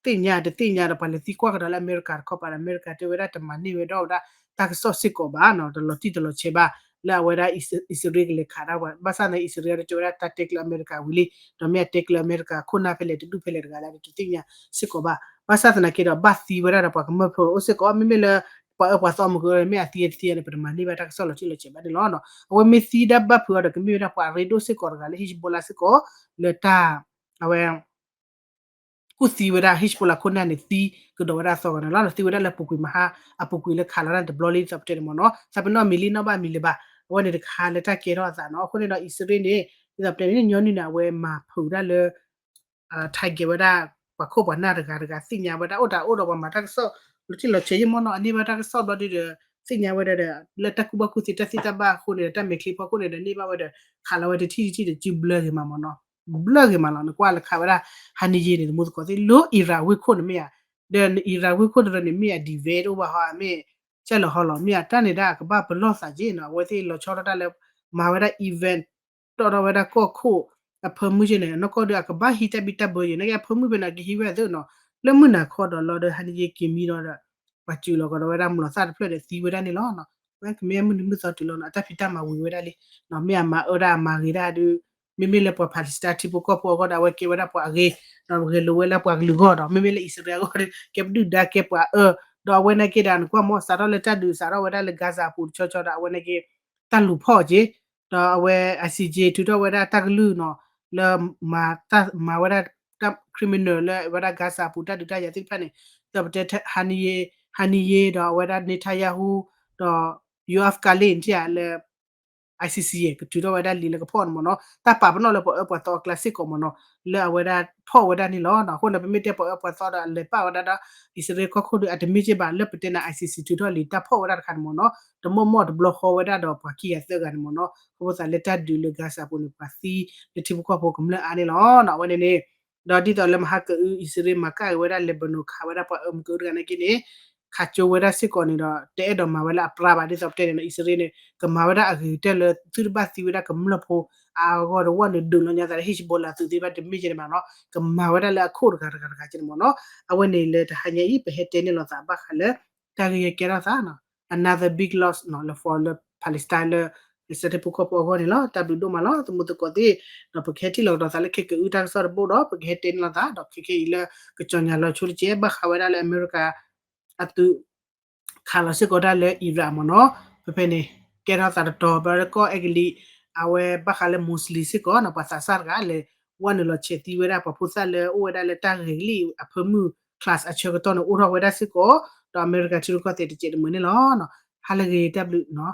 သ့ၣ်ညါတသ့ၣ်ညါဒီး ပှၤလဲၤသံကွၢ်ကဒီးလၢအမဲရကၤတခီပၤဒီး အမဲရကၤတဲဝဲဒၣ်တမၤန့ၢ်ဝဲဒၣ်ဝဲဒၣ် တၢ်ကစီၣ်စ့ၢ်ကီးဘၣ်နီၤ, တလီၤတံၢ်တလီၤဆဲးဘၣ် လၢအဝဲဒၣ်အံၣ်စရ့လးကလဲၤခးဒၣ်ပှၤ, ဘၣ်ဆၣ်န့ၣ် အံၣ်စရ့လးဒီးတဲဝဲဒၣ်တၢ်တဲကျၢၤအမဲရကၤဝံၤလံ, ဒီးမ့ၢ်အတဲကျၢၤအမဲရကၤခိၣ်နၢ်ဖဲလဲၣ်တဒူၣ်ဖဲလဲၣ်တဂၤလၢတသ့ၣ်ညါစ့ၢ်ကီးဘၣ်. ဘၣ်ဆၣ်သနာ်က့ဒီး ဘၣ်သံဝဲဒၣ်ဒီးပှၤကမျၢၢ်ဖိအိၣ်စ့ၢ်ကီး, မ့မ့ၢ်လၢ ပှၤအၢပှၤသီမုၢ်က မ့ၢ်အသံတသံန့ၣ် ပတမၤန့ၢ်ဘၣ်တၢ်ကစီၣ်လီၤတံၢ်လီၤဆဲးဘၣ်န့ၣ်လီၤ. အဝဲမ့ၢ်သံဒၣ်ဘၣ်ဖုးအီၤဒီး ကမ့ၢ်ဝဲဒၣ်ပှၤအရ့ဒိၣ်စ့ၢ်ကီးတဂၤလၢ Hezbollah စ့ၢ်ကီး လၢတၢ် အဝဲ ကူၣ်သံဝဲဒၣ် Hezbollah ခိၣ်နၢ်န့ၣ် သံကဒီးဝဲဒၣ်အသီဂီၤန့ၣ်လီၤ. သံဝဲဒၣ်လၢအပူၤကွံာ်မဟါ အပူၤကွံာ်လၢခးလီၤတၢ်န့ၣ်တဘျီလံ ဒ်သိးပတဲန့ၣ်မ့ၢ်နီၤ, သးပ့ၤနီၣ်မံၤလံနီၣ်ဘၣ်မံၤလၢၤဘၣ်, အဝဲန့ၣ်တခါလၢတၢ်ကဲထီၣ်အသးနီၤ. အဃိန့ၣ်ဒီး အံၣ်စရ့လးန့ၣ် ဒ်သိးပတဲန့ၣ် ညီနုၢ်န့ၣ် အဝဲမၤဖုးဒၣ်လၢ target ဝဲဒၣ် ပှၤခိၣ်ပှၤနၢ်တဂၤတဂၤ သ့ၣ်ညါဝဲဒၣ်အိၣ်တၢ်အိၣ်ဒီးပှၤမၤတၢ်ကစီၣ် လီၤတံၢ်လီၤဆဲးယံၢ်မ့ၢ်နီၤ, အန့ၢ်ဘၣ်တၢ်ကစီၣ်ဘျီဒုဒီး သ့ၣ်ညါဝဲဒၣ်ဒီး လၢတၢ်ကူၣ်ဘၣ်ကူၣ်သ့တၢ်သ့တၢ်ဘၣ်အဃိန့ၣ်ဒီး တၢ်မဲာ်ချံဖီခိၣ်န့ၣ်ဒီး န့ၢ်ဘၣ်ဝဲဒီး ခးလီၤဝဲတထံၣ်တထံၣ်ဒီး စုဘျၢဂ့ၤမးမ့ၢ်နီၤ, ဘျၢဂ့ၤမးလီၤ. နကွၢ်လၢခးဝဲဒၣ် Haniyeh န့ၣ် တမူသကိးသ့ၣ် လၢ Iran ဝ့ၢ်ခိၣ်န့ၣ်မ့ၢ်ဧါ, ဒီး Iran ဝ့ၢ်ခိၣ်တရၢန့ၣ် မ့ၢ်အ divert အိၣ်ဘၣ်ဟီ မ့ၢ် ကၢ်လီၤဟီလီၤ မ့ၢ်အတၢ်န့ၣ်ဒၣ်အကဘၣ်ပလီၢ်သးက့နီၤ, အဝဲသ့ၣ်လီၤဆီဒၣ်တၢ်လၢ မၤဝဲဒၣ် event တီၣ်ထီၣ်ဝဲဒၣ်ကီၢ်ခိၣ် အဖၢမုၢ်က့န့ၣ် နီၢ်ကီၢ်ဒီးအကဘၣ်ဟံးတၢ်ဘံၣ်တၢ်ဘၢက့ နာ်က့အဖၢမုၢ်ဖဲန့ၣ် အကဟံးဝဲအသိးနီၤ, လၢမုၢ်နၤခီဒီးလီၤဒီး Haniyeh က့ၤမံဒီး ပှၤစူးလီၤကဒီးဝဲဒၣ် မလီၤသၣ်တဖျၢၣ်ဒီးသံဝဲဒၣ်န့ၣ်လီၤ. ဝဲကမ့ၢ်မုၢ်နံၤမုၢ်သီတုၤလီၤနီၤ အတၢ်ဖံးတၢ်မၤဝံၤဝဲဒၣ်လံ, မ့ၢ်အမၤအၢဒၣ်အမၤဂ့ၤဒၣ်ဒီး မ့မ့ၢ်လၢပှၤ Palestine ထံဖိကီၢ်ဖိအဂီၢ်ဒီး အဝဲကဲဝဲဒၣ်ပှၤအဂ့ၤ, ဂဲၤလိာ်ဝဲလၢပှၤကလုာ်အဂီၢ်ဒီး မ့မ့ၢ်လၢအံၣ်စရ့လးအဂီၢ်ဒီး ကဲပဒုၣ်ဒါကဲပှၤအၢ, ဒီးအဝဲနာ်က့ဒီး နကွၢ်မ့ၢ်စးထီၣ်လၢတၢ်ဒုးစးထီၣ်ဝဲဒၣ်လၢ Gaza အပူၤတဆီဆီဒီး အဝဲနာ်က့ တၢ်လူၤဖီၣ်က့ ဒီးအဝဲ ICJ ထုးထီၣ်ဝဲဒၣ်တၢ်ကလုၢ်နီၤ လၢ မၤဝဲဒၣ် criminal လၢအဝဲဒၣ် Gaza အပူၤတၢ်ဒုးတၢ်ယၤသ့ၣ်တဖၣ်န့ၣ် ဒီးပတဲ Haniyeh ဒီးအဝဲဒၣ် Netanyahu ဒီး ယိၤအၣ်ကလ့ၣ်ထံၣ်ဧါလၢ ICC ကထုးထီၣ်ဝဲဒၣ်လံာ်လၢကဖီၣ်န့ၣ်မ့ၢ်နီၤ, တၢ်ပာ်ပနီၣ်လၢပှၤအၢပှၤသီအကျါစ့ၢ်ကီးမ့ၢ်နီၤ, လၢအဝဲဒၣ်ဖီၣ်ဝဲဒၣ်န့ၣ်လီၤ. အဃိန့ၣ် ပမ့ၢ်တဲပှၤအၢပှၤသီဒီးအလဲၤပာ်ဝဲဒၣ်ဒီး အံၣ်စရ့လးကီၢ်ခိၣ်ဒီး အတမ့ၢ်က့ဘၣ် လၢပတဲန့ၣ် ICC ထုးထီၣ်လံာ်တၢ်ဖီၣ်ဝဲဒၣ်တခါန့ၣ်မ့ၢ်နီၤ, တမီၢ်မီၢ်တဘျီဃီဝဲဒၣ်ဒီးပှၤခံဂၤသၢဂၤန့ၣ်မ့ၢ်နီၤ, အဃိသတးလၢတၢ်ဒုးလၢ Gaza အပူၤန့ၣ် ပှၤသံလၢထံဖိကီၢ်ဖိကမျၢၢ်အါန့ၣ်လီၤ. အဝဲန့ၣ်န့ၣ် ဒီးဒ်သိးလၢမဟါကအု အံၣ်စရ့လးမၤကၣ်က့ၤဝဲဒၣ် Lebanon ခးဝဲဒၣ်ပှၤအၢမုၢ်ကၢတဂၤန့ၣ်က့န့ၣ် ခးကၠိဝဲဒၣ်စ့ၢ်ကီးန့ၣ်ဒီး တအဲၣ်ဒိးမၤဝဲလၢအပြၢဘၣ် ဒ်သိးပတဲန့ၣ်နီၤ, အံၣ်စရ့လးန့ၣ် ကမၤဝဲဒၣ်အဂ့ၤကတၢၢ်လၢသုတဘၣ်သံဝဲဒၣ်ကမျၢၢ်ဖိအါအါဂီၢ်ဂီၢ်ဒီး ဝဲန့ၣ်ဒုးလီၤညါသးလၢ Hezbollah သုးသ့ၣ်တဖၣ်တမ့ၢ်ကဲန့ၣ်ဘၣ်နီၤ, ကမၤဝဲဒၣ်လၢအခိၣ်တဂၤတဂၤတဂၤကဲန့ၣ်မ့ၢ်နီၤ, အဝဲန့ၣ်လၢတဟါညါအံၤ ပဟဲတဲန့ၢ်လိာ်သးဘၣ်ဃးလၢ တၢ်ဂ့ၢ်ကဲထီၣ်သး another big loss လၢ for လၢ Palestine လၢ အံၣ်စရ့လးထံဖိကီၢ်ဖိအဂီၢ်န့ၣ်လီၤ. တၢ်ဘျုးဒိၣ်မးလီၤ သမူသကိးသ့ၣ်, ဒီးပကဟဲထံၣ်လိာ်ကဒီးသးလၢခဲကအုတၢ်ကစီၣ်တဘိဒီး ပကဟဲတဲန့ၢ်လိာ်သး ဒီးခဲခဲအံၤလၢကစီၤညါလီၤဆိတကဲ ဘၣ်ဃးဝဲဒၣ်လၢအမဲရကၤ အသုး ခးလီၤစ့ၢ်ကီးဒၣ်လၢ Iran မ့ၢ်နီၤ, ဖဲဖဲန့ၣ် ကဲထီၣ်သးတတီၤ ဘၣ်လၢကီၢ်အဲကလံး အဝဲဘၣ်ဃးလၢ Muslim စ့ၢ်ကီးနီၤ ပှၤသးစၢ်တဂၤလဲၤ ဝဲနုာ်လီၤဆဲးသံဝဲဒၣ်ပှၤဖိသၣ်လၢအိၣ်ဝဲဒၣ်လၢတၢ်ဂဲၤကလံၣ်အဖၢမုၢ် class အဆၢကတီၢ်န့ၣ် အိၣ်ထီၣ်ဝဲဒၣ်စ့ၢ်ကီး, ဒီးအမဲရကၤထံရူၢ်ကီၢ်သဲးတစဲးတမှဲၤန့ၣ်လီၤ. ဟါလၢဂ့ၤ တၢ်ဘျုးနီၤ.